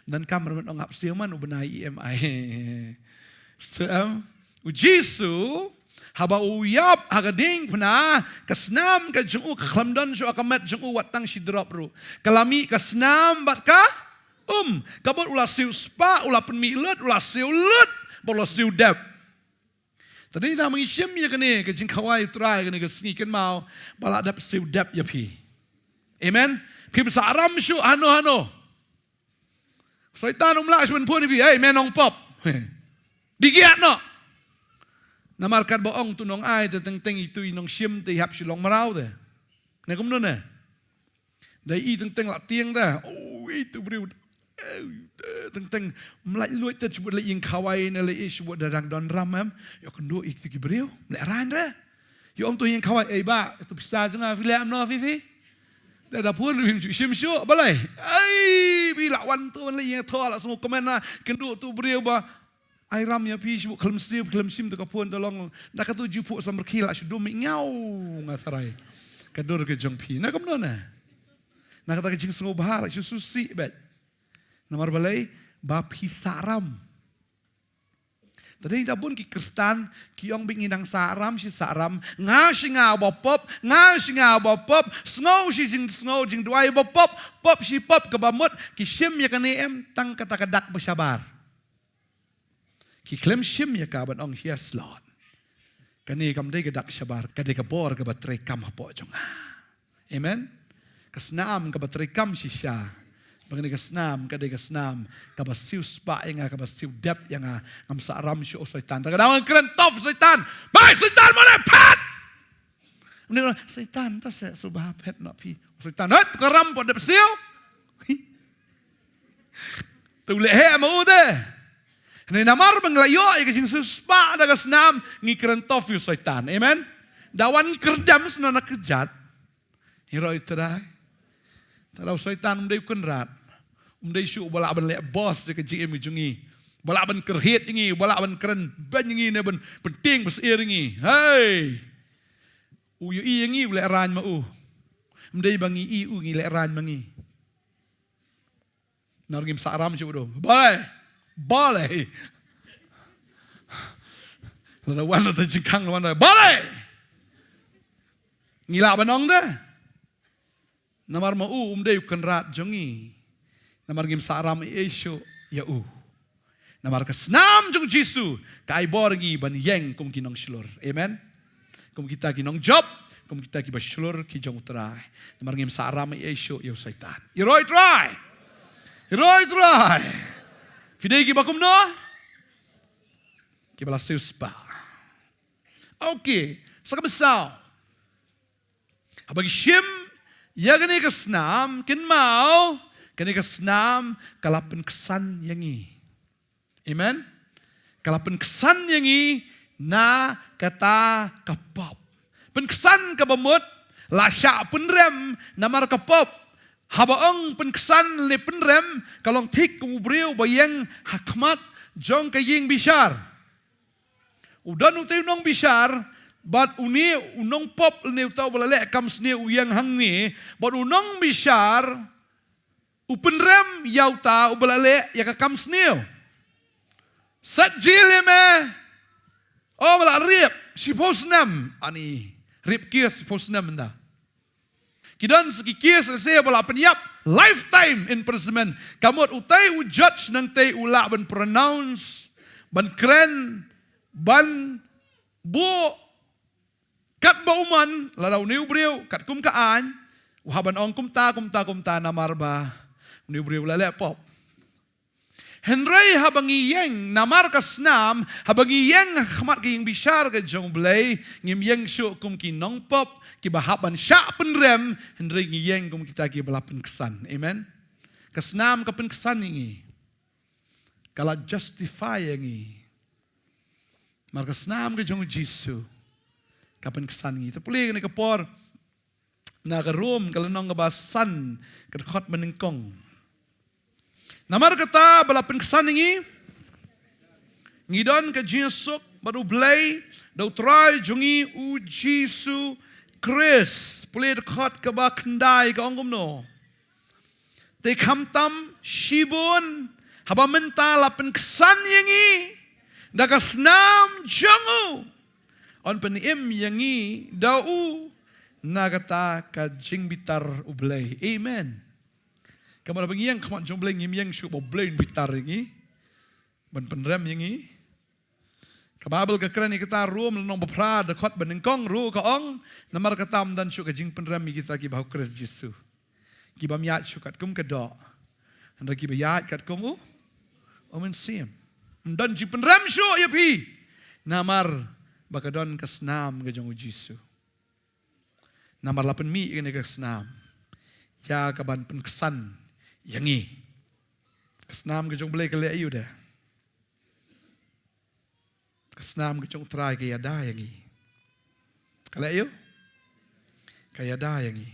Donkam ruh ban ong hap siew man u bnai E M I. Shem. U Jisu haba u ïap ha ka diengphna, ka snam ka jong u ka khlem don shuh ha ka met jong u wat tang shi drop ruh. Ka la mih ka snam bad ka um. Ka bad u la siew spah, u la pynmih lut, u la siew lut, bad u la siew dep. Te dei na ma ngi shim ïa kane ka jingkhawai u Trai kane ka sngi kynmaw ba la dep siew dep ïa phi. Amen. Phim sah ram shuh hano hano. Soitan um lah shuh ban phone ïa phi, "Hey, me nong pop." Di giat noh. Namar katba ong tu nong ai te teng teng itu i nong shim te i hap shu long mraw te. Ne kumno ne? Dei i teng teng la tieng da. Oh, i tu briew. Eh, teng teng mlai luit te shibut leh ïing khawai ne leh i shibut da dang don ram em. Ïoh kynduh i tu ki briew. Leh ran da. Ïoh ong tu ïing khawai, "Ei ba, tu pisa jong nga phi leh em no phi phi." Da da phone rim ju shim shuh balei. Ai, bi la wan tu wan leh ïing tho la sngew kmen na kynduh tu briew ba ai ram ïa phi, shu khlem siew khlem shim te ka phone te long. Na katu jingphuh samrkhie la shu dum i ngaw nga tharai. Ka dur ka jong phi na kumno na. Na kata ka jingsngewbha la shu susi bet. Namar balei ba phi sah ram. Te dei ta bun ki Khristan ki ong ba ngi dang sah ram shi sah ram. Nga shi nga ba pop, nga shi nga ba pop. Sngew shi jingsngew jingduwai ba pop, pop shi pop kaba mut ki shim ïa kane em tang kata ka dak ba shabar. Ki khlem shim ïa ka ban ong, "Yes, Lord. Kane kam dei ka dak shabar, ka dei ka bor kaba treikam hapoh jong nga." Amen. Ka snam kaba treikam shisha. Ba kane ka snam ka dei ka snam kaba siew spah ïa nga, kaba siew dep ïa nga. Ngam sah ram shuh, o Soitan. Te ka dang kren tough Soitan. Bai Soitan, mane phat. Mane Soitan, ta se suba phet na phi. Soitan, hei, ka ram pat dep siew. Te u leh heh ma u te. Hynrei namar ba ngi la ïoh ïa ka jingsiew spah da ka snam, ngi kren tough ïa u Soitan. Amen. Da wan kren dem sno na kjat. Ïaroh ïa u Trai. Te lada u Soitan um dei u kynrad, um dei shuh uba lah ban leh boss ïa ka jingim jong ngi, uba lah ban kyrhied ïa ngi, uba lah ban kren beiñ ïa ngi ne ban pyntieng ba syier ïa ngi. Hei. U ïohi ïa ngi u lehraiñ ma u. Um dei ba ngi ïohi u ngi lehraiñ ma ngi. Namar ngim sah ram shuh u dong. Balei? Balei? Lada wan lada jingkhang lada wan lada, balei? Ngi lah ban ong te. Namar ma u um dei u kynrad jong ngi. Namar ngim sah ram ei ei shuh ïa u. Namar ka snam jong u Jisu ka ai bor ïa ngi ban ïeng kum ki nongshlur. Amen. Kum kita ki nongjop, kum kita kiba shlur ki jong u Trai. Namar ngim sah ram ei ei shuh ïa u Soitan. Ïaroh ïa u Trai. Ïaroh ïa u Trai. Phi dei kiba kumno? Kiba la siew spah. Okay, sa kaba saw. Haba ngi shim ïa kane ka snam, kynmaw, kane ka snam ka la pynksan ïa ngi. Amen. Ka la pynksan ïa ngi na kata ka pop. Pynksan kaba mut la shah pynrem namar ka pop. Haba ong pynksan ne pynrem, ka long thik kum u briew ba ïeng ha khmat jong ka ïing bishar. U don utei u nongbishar, bad une u nongpop lane uta uba la leh kam sniew u ïeng hangne, bad u nongbishar u pynrem ïa uta uba la leh ïa ka kam sniew. Sat jil ïa me. O, ba la rep shiphew snem. Ani, rep ki shiphew snem ynda. Ki don sa ki case lehse ba la pynïap lifetime imprisonment. Ka mut utei u judge nangtei u lah ban pronounce, ban kren, ban buh katba u mon, lada une u briew katkum ka aiñ u hap ban ong kumta, kumta, kumta namar ba une u briew u la leh pop. Hynrei haba ngi ïeng namar ka snam, haba ngi ïeng ha khmat ka ïing bishar ka jong U Blei, ngim ïeng shuh kum ki nongpop kiba hap ban shah pynrem, hynrei ngi ïeng kum kita kiba la pynksan. Amen. Ka snam ka pynksan ïa ngi. Ka la justify ïa ngi. Namar ka snam ka jong U Jisu ka pynksan ïa ngi. Te pule kane ka por na ka Rom ka lynnong kaba san, ka dkhot ba nyngkong. Namar kata ba la pynksan ïa ngi, ngi don ka jingïasuk bad U Blei da U Trai jong ngi U Jisu Khrist. Pule dkhot kaba khyndai ka ong kumno? Te khamtam shibun haba mynta la pynksan ïa ngi da ka snam jong u, yn pynim ïa ngi da u na kata ka jingbitar U Blei. Amen. Ka mut ba ngi ïeng ha khmat jong U Blei ngim ïeng shuh ba U Blei un bitar ïa ngi, ban pynrem ïa ngi. Ka Baibl ka kren ïa kata, Rom lynnong ba phra dkhot ba nyngkong ruh ka ong, namar kata ym don shuh ka jingpynrem ïa kita kiba ha U Khrist Jisu. Kibym ïaid shuh katkum ka doh, hynrei kiba ïaid katkum u, u Mynsiem. Ym don jingpynrem shuh ïa phi, namar ba ka don ka snam ka jong U Jisu. Namar la pynmih ïa kane ka snam ïa ka ban pynksan ïa ngi. Ka snam ka jong U Blei ka leh aïu de? Ka snam ka jong U Trai ka ïada ïa ngi. Ka leh aïu? Ka ïada ïa ngi.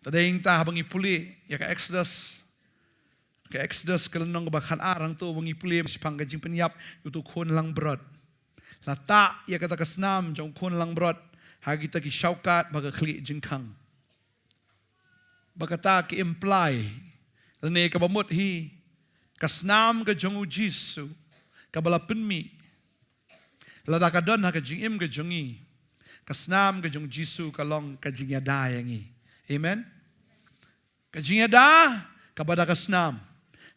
Te dei nangta haba ngi pule ïa ka Exodus, ka Exodus ka lynnong kaba khatar, hangto ba ngi pule shaphang ka jingpynïap ïa uto u khun langbrot. La tah ïa kata ka snam jong u khun langbrot ha kita ki shawkat ba ka khlieh jingkhang. Ba kata ka imply lane kaba mut hi ka snam ka jong U Jisu kaba la pynmih. Lada ka don ha ka jingim ka jong ngi, ka snam ka jong U Jisu ka long ka jingïada ïa ngi. Amen. Ka jingïada kaba da ka snam.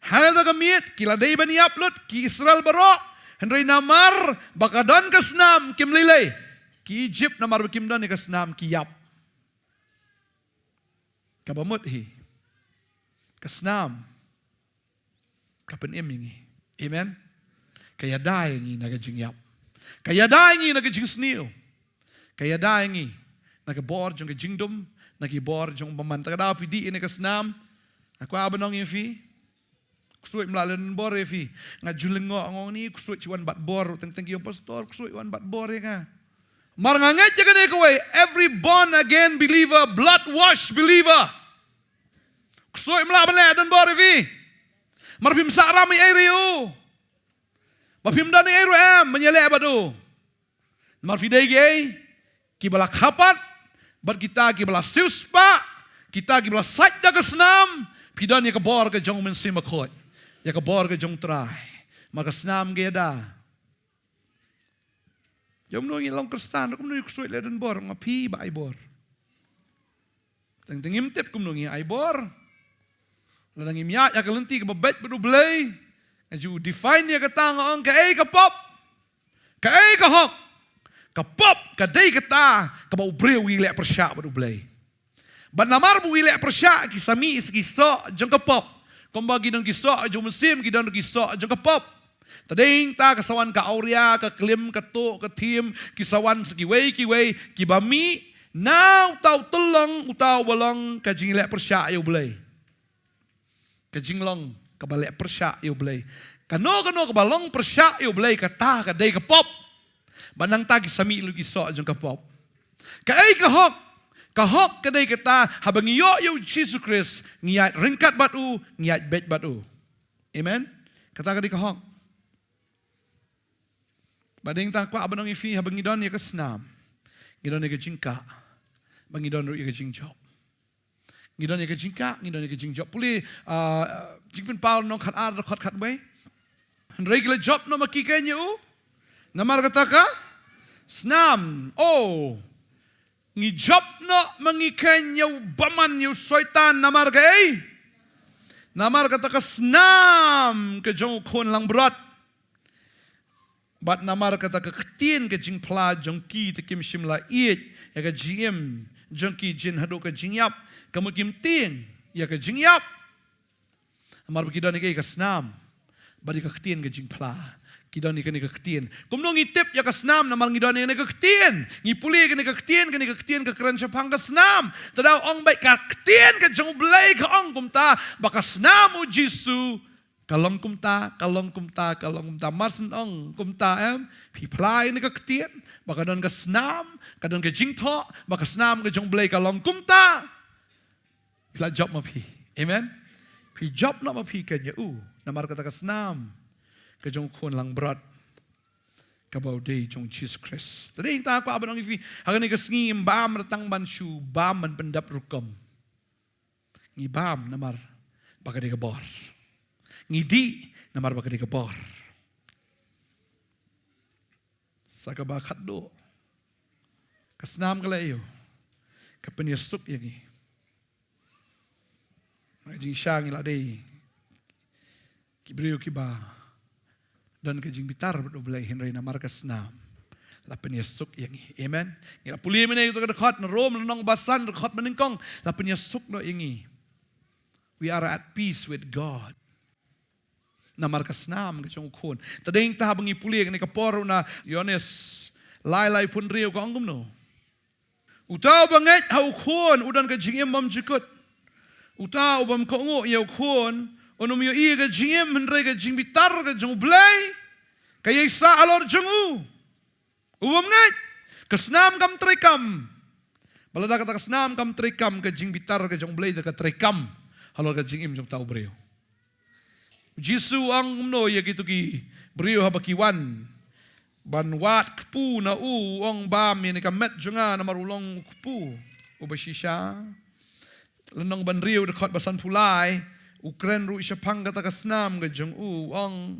Ha kata ka miet ki la dei ban ïap lut ki Israel baroh, hynrei namar ba ka don ka snam kim lei lei. Ki Egypt namar ba kim don ïa ka snam ki ïap. Kaba mut hi, ka snam ka pynim ïa ngi. Amen. Ka ïada ïa ngi na ka jingïap. Ka ïada ïa ngi na ka jingsniew. Ka ïada ïa ngi na ka bor jong ka jingdum, na ki bor jong u bymman. Ta ka daw phi dih ïa ka snam. Nga kwah ban ong ïa phi, ksuid mla leh don bor ïa phi. Nga ju lyngngoh, nga ong ni ksuid shi wan bat bor, teng teng ki ong pastor ksuid wan bat bor ïa nga. Mar nga ngeit ïa kane kawei, every born again believer, blood wash believer, ksuid mla ban leh don bor ïa phi. Mar phim sah ram ei ei ruh, ba phim don ei ei ruh em ban ïaleh bad u. Namar phi dei kiei? Kiba la kha pat, bad kita kiba la siewspah, kita kiba la sait da ka snam. Phi don ïa ka bor ka jong u Mynsiem Bakhuid, ïa ka bor ka jong u Trai. Ma ka snam ka ïada. Jong ngi long Khristan, kumno ïa ksuid leh don bor, ma phi ba ai bor. Teng teng ngim tip kumno ngi ai bor. Lada ngim ïaid ïa ka lynti kaba beit bad u Blei. Nga ju define ïa kata, nga ong kaei ka pop, kaei ka hok. Ka pop ka dei kata kaba u briew u ïaleh pyrshah bad u Blei. Bad namar ba u ïaleh pyrshah ki sa mih sa ki soh jong ka pop. Kumba ki don ki soh jong u Mynsiem, ki don ki soh jong ka pop. Ta dei ta ka sa wan ka awria, ka klim, ka tuh, ka thiem, ki sa wan sa kiwei kiwei kiba mih na uta u tyllong, uta uba long ka jingïaleh pyrshah ïa u Blei. Ka jinglong kaba leh pyrshah ïa u Blei. Kano kano kaba long pyrshah ïa u Blei, kata ka dei ka pop. Bad nangta ki sa mih lut ki soh jong ka pop. Kaei ka hok? Ka hok ka dei kata, haba ngi ïoh ïa u Jisu Khrist, ngi ïaid ryngkat bad u, ngi ïaid beit bad u. Amen. Kata ka dei ka hok. Bad dei ta kwah ban ong ïa phi, haba ngi don ïa ka snam, ngi don ïa ka jingkah, ba ngi don ruh ïa ka jingjop. Ngi don ïa ka jingkah, ngi don ïa ka jingjop. Pule, ah, Jingpynpaw lynnong khat ar, dkhot khat wei. Hynrei ki la jop noh ma ki keiñ ïa u namar kata ka snam. Oh, ngi jop noh ma ngi keiñ ïa u bymman, ïa u Soitan, namar kaei? Namar kata ka snam ka jong u khun langbrot. Bad namar kata ka ktien ka jingphla jong ki, te kim shym la ïeit ïa ka jingim jong ki, jin haduh ka jingïap, ka mut kim tieng ïa ka jingïap. Namar ba ki don ïa ka snam bad ïa ka ktien ka jingphla. Ki don ïa kane ka ktien. Kumno ngi tip ïa ka snam? Namar ngi don ïa kane ka ktien. Ngi pule ïa kane ka ktien, kane ka ktien ka kren shaphang ka snam. Te daw ong beit ka ktien ka jong u Blei ka ong kumta, ba ka snam u Jisu ka long kumta, ka long kumta, ka long kumta. Mar shen ong kumta, em, phi phla ïa kane ka ktien, ba ka don ka snam, ka don ka jingthoh, ba ka snam ka jong u Blei ka long kumta. Phi la jop ma phi. Amen. Phi jop noh ma phi keiñ ïa u. Namar kata ka snam ka jong u khun langbrot, kaba u dei jong u Jisu Khrist. Te dei ta kwah ban ong ïa phi, ha kane ka sngi ngim bam tang ban shu bam ban pyndep rukom. Ngi bam namar ba ka dei ka bor. Ngi dih namar ba ka dei ka bor. Sa kaba khatduh, ka snam ka leh aïu? Ka pynïasuk ïa ngi. Ka jingshisha ngi la dei ki briew kiba don ka jingbitar bad u Blei, hynrei namar ka snam la pynïasuk ïa ngi. Amen. Ngi la pule mynne ïa uta ka dkhot na Rom, lynnong ba san, dkhot ba nyngkong, la pynïasuk noh ïa ngi. We are at peace with God. Namar ka snam ka jong u khun. Te dei ta haba ngi pule ïa kane ka por ruh na Ïoannis lai, laiphew hynriew, ka ong kumno? Uta uba ngeit ha u khun u don ka jingim bymjukut. Uta u bym kohnguh ïa u khun un ym ïohi ïa ka jingim, hynrei ka jingbitar ka jong u Blei ka ïaisah halor jong u. U bym ngeit, ka snam kam treikam. Ba lada kata ka snam kam treikam, ka jingbitar ka jong u Blei te ka treikam halor ka jingim jong uta u briew. U Jisu u ong kumno ïa kito ki briew haba ki wan ban wad kpu na u, u ong, bam ïa kane ka met jong nga namar u long u kpu uba shisha. Lynnong ba hynriew, dkhot ba sanphew lai, u kren ruh shaphang kata ka snam ka jong u, u ong,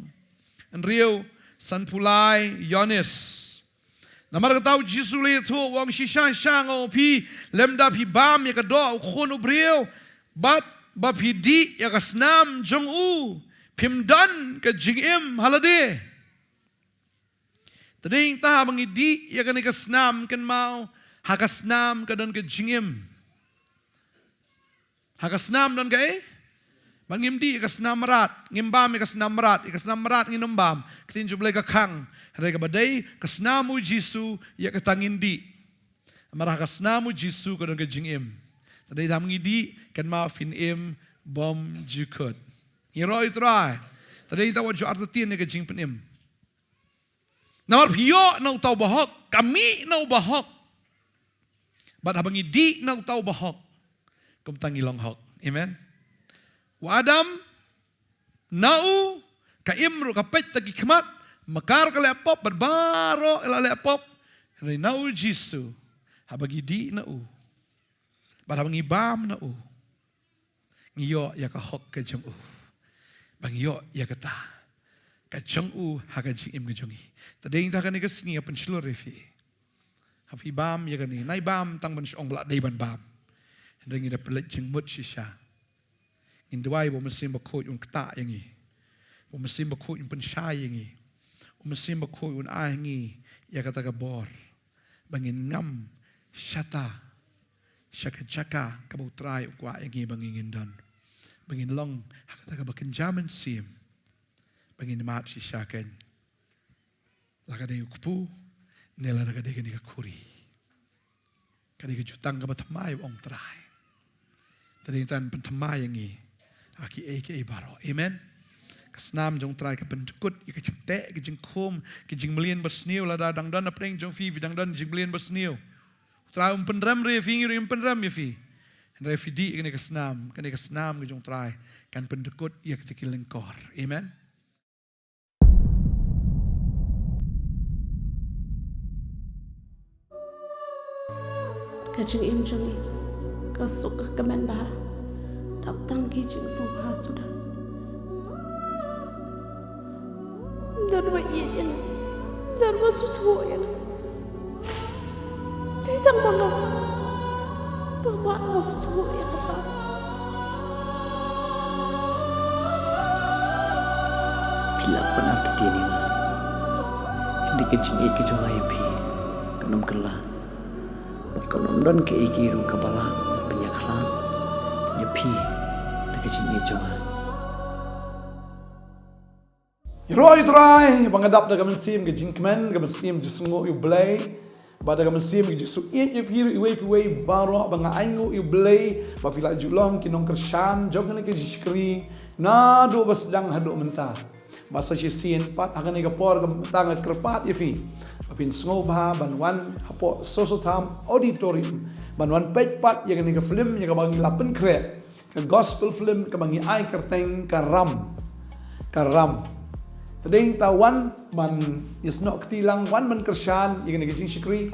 hynriew, sanphew lai, Ïoannis. Namar kata u Jisu u la ïathuh, u ong, shisha shisha nga ong ïa phi, lymda phi bam ïa ka doh u Khun u briew bad ba phi dih ïa ka snam jong u, Phim don ka jingim ha lade. Te dei ta haba ngi dih ïa kane ka snam, kynmaw, ha ka snam ka don ka jingim. Ha ka snam don kaei? Ba ngim dih ïa ka snam mrad, ngim bam ïa ka snam mrad, ïa ka snam mrad ngin ym bam. Ka ktien jong U Blei ka khang. Hynrei kaba dei ka snam U Jisu, ïa kata ngin dih. Namar ha ka snam U Jisu ka don ka jingim. Te dei ta haba ngi dih, kynmaw, phin im bymjukut. Ngi ïaroh ïa U Trai. Te dei ta wat ju artatien ïa ka jingpynim. Namar phi ïoh na uta u bahok, ka mih na u bahok. Bad haba ngi dih na uta u bahok, kumta ngi long hok. Amen. U Adam, na u, ka im ruh ka peit ta ki khmat, mekar ka leh pop, bad baroh la leh pop. Hynrei na U Jisu, haba ngi dih na u, bad haba ngi bam na u, ngi ïoh ïa ka hok ka jong u. Ba ngi ïoh ïa kata ka jong u ha ka jingim ka jong ngi. Te dei ta kane ka sngi nga pynshlur ïa phi. Ha phi bam ïa kane, nai bam tang ban shong, ba la dei ban bam. Hynrei ngi da pynleit jingmut shisha. Ngin duwai ba U Mynsiem Bakhuid un ktah ïa ngi. Ba U Mynsiem Bakhuid un pynshai ïa ngi. U Mynsiem Bakhuid un ai ïa ngi ïa kata ka bor. Ba ngin ngam shata sha ka jaka kaba U Trai u kwah ïa ngi ba ngin don. Ba ngin long ha kata kaba kynja mynsiem. Ba ngin mad shisha kein. La ka dei u kpu, ne la ka dei kane ka khuri. Ka dei ka jutang kaba thymmai, ong U Trai. Te dei tang pynthymmai ïa ngi ha kiei kiei baroh. Amen. Ka snam jong U Trai ka pyndkut ïa ka jingteh, ka jingkhum, ka jingmlien basniew, lada dang don hapdeng jong phi, phi dang don jingmlien basniew. U Trai um pynrem re ïa phi, ngi ruh ngim pynrem ïa phi. Hynrei phi dih ïa kane ka snam, kane ka snam ka jong U Trai kan pyndkut ïa kata ki lyngkor. Amen. Ka jingim jong ngi ka suk ka kmen bha. Dap tang ki jingsngewbha suda. Don ba ïeit ïa nga, don ba sngewthuh ïa nga. Dei tang ma nga ba mad nga sngewthuh ïa kata. Phi lah ban artatien ïa nga. Hynrei ka jingïeit ka jong nga ïa phi kan ym kylla. Bad kan ym don kaei kaei ruh kaba lah ban pynïakhlad ïa phi da ka jingïeit jong nga. Ïaroh ïa U Trai, ba nga dap da ka mynsiem ka jingkmen, ka mynsiem jingsngewnguh ïa U Blei, bad da ka mynsiem ka jingïeit ïa phi ruh iwei pa iwei baroh, ba nga ainguh ïa U Blei ba phi la ju long ki nongkyrshan jong kane ka jingshakri naduh ba sdang haduh mynta. Bad sa shisien pat ha kane ka por, ka mynta nga kyrpad ïa phi ba phin sngewbha ban wan hapoh Soso Tham Auditorium ban wan peit pat ïa kane ka film ïa kaba ngi la pynkhreh. Ka gospel film kaba ngi ai kyrteng Ka Ram. Ka Ram. Te dei ta wan ban ïasnoh kti lang, wan ban kyrshan ïa kane ka jingshakri.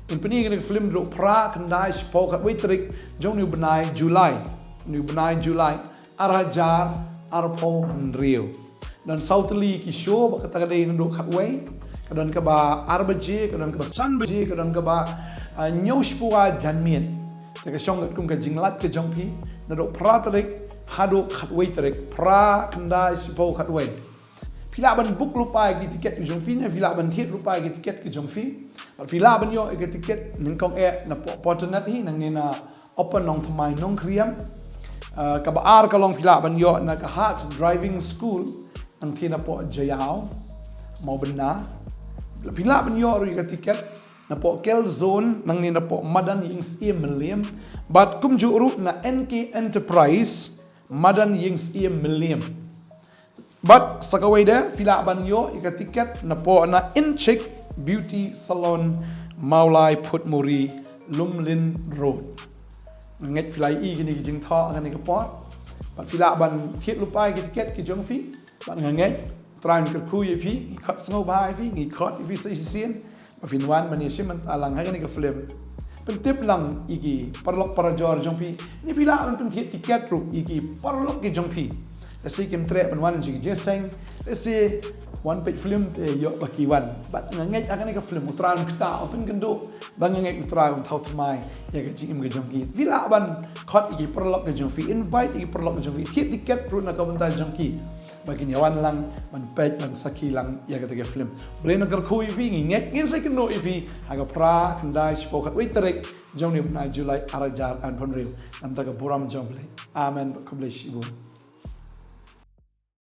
Ngin pyni ïa kane ka film naduh phra, khyndai, shiphew, khatwei tarik jong une u bnai July. Une u bnai July ar hajar arphew hynriew. Don saw tylli ki show, bad kata ka dei naduh khatwei, ka don kaba ar baje, ka don kaba san baje, ka don kaba, ah, hynñiew shiphew janmiet. Te ka shong katkum ka jinglait ka jong phi, naduh phra tarik haduh khatwei tarik, phra, khyndai, shiphew, khatwei. Phi lah ban book lypa ïa ki tiket ki jong phi, ne phi lah ban thied lypa ïa ki tiket ki jong phi. Bad phi lah ban ïoh ïa ki tiket nyngkong eh napoh Porternet hi, nangne na Open Nongthymmai Nongkhriem. Ah, kaba ar ka long phi lah ban ïoh na ka Hearts Driving School, nangtei napoh Jaïaw, Mawbynna. Phi lah ban ïoh ruh ïa ka tiket napoh Kel Zone, nangne napoh Madan Ïingsyiem Mylliem. Bad kumjuh ruh na N K Enterprise, Madan Ïingsyiem Mylliem. Bad sa kawei de, phi lah ban ïoh ïa ka tiket napoh na Inchick Beauty Salon, Mawlai Phutmuri, Lumlin Road. Nga ngeit phi la ïohi kine ki jingthoh ha kane ka por. Bad phi lah ban thied lypa ïa ki tiket ki jong phi. Bad nga ngeit U Trai un kyrkhu ïa phi, ngi khot sngewbha ïa phi, ngi khot ïa phi sa shisien ba phin wan ban ïashim bynta lang ha kane ka film. Pyntip lang ïa ki paralok parajor jong phi, ne phi lah ban pynthied tiket ruh ïa ki paralok ki jong phi. Lehse kim treh ban wan jingïaseng, lehse wan peit film te ïoh ba ki wan. Bad nga ngeit ha kane ka film U Trai un ktah, un pynkynduh, bad nga ngeit U Trai un thaw thymmai ïa ka jingim ka jong ki. Phi lah ban khot ïa ki paralok ki jong phi, invite ïa ki paralok ki jong phi, thied tiket ruh na ka bynta jong ki. ba kin ïa wan lang ban peit ban sakhi lang ïa kata ka film. Blei un kyrkhu ïa phi, ngi ngeit ngin sa ïakynduh ïa phi ha ka phra khyndai shiphew khatwei tarik jong une u bnai July ar hajar arphew hynriew. Namar ka burom jong Blei. Amen. Khublei shibun.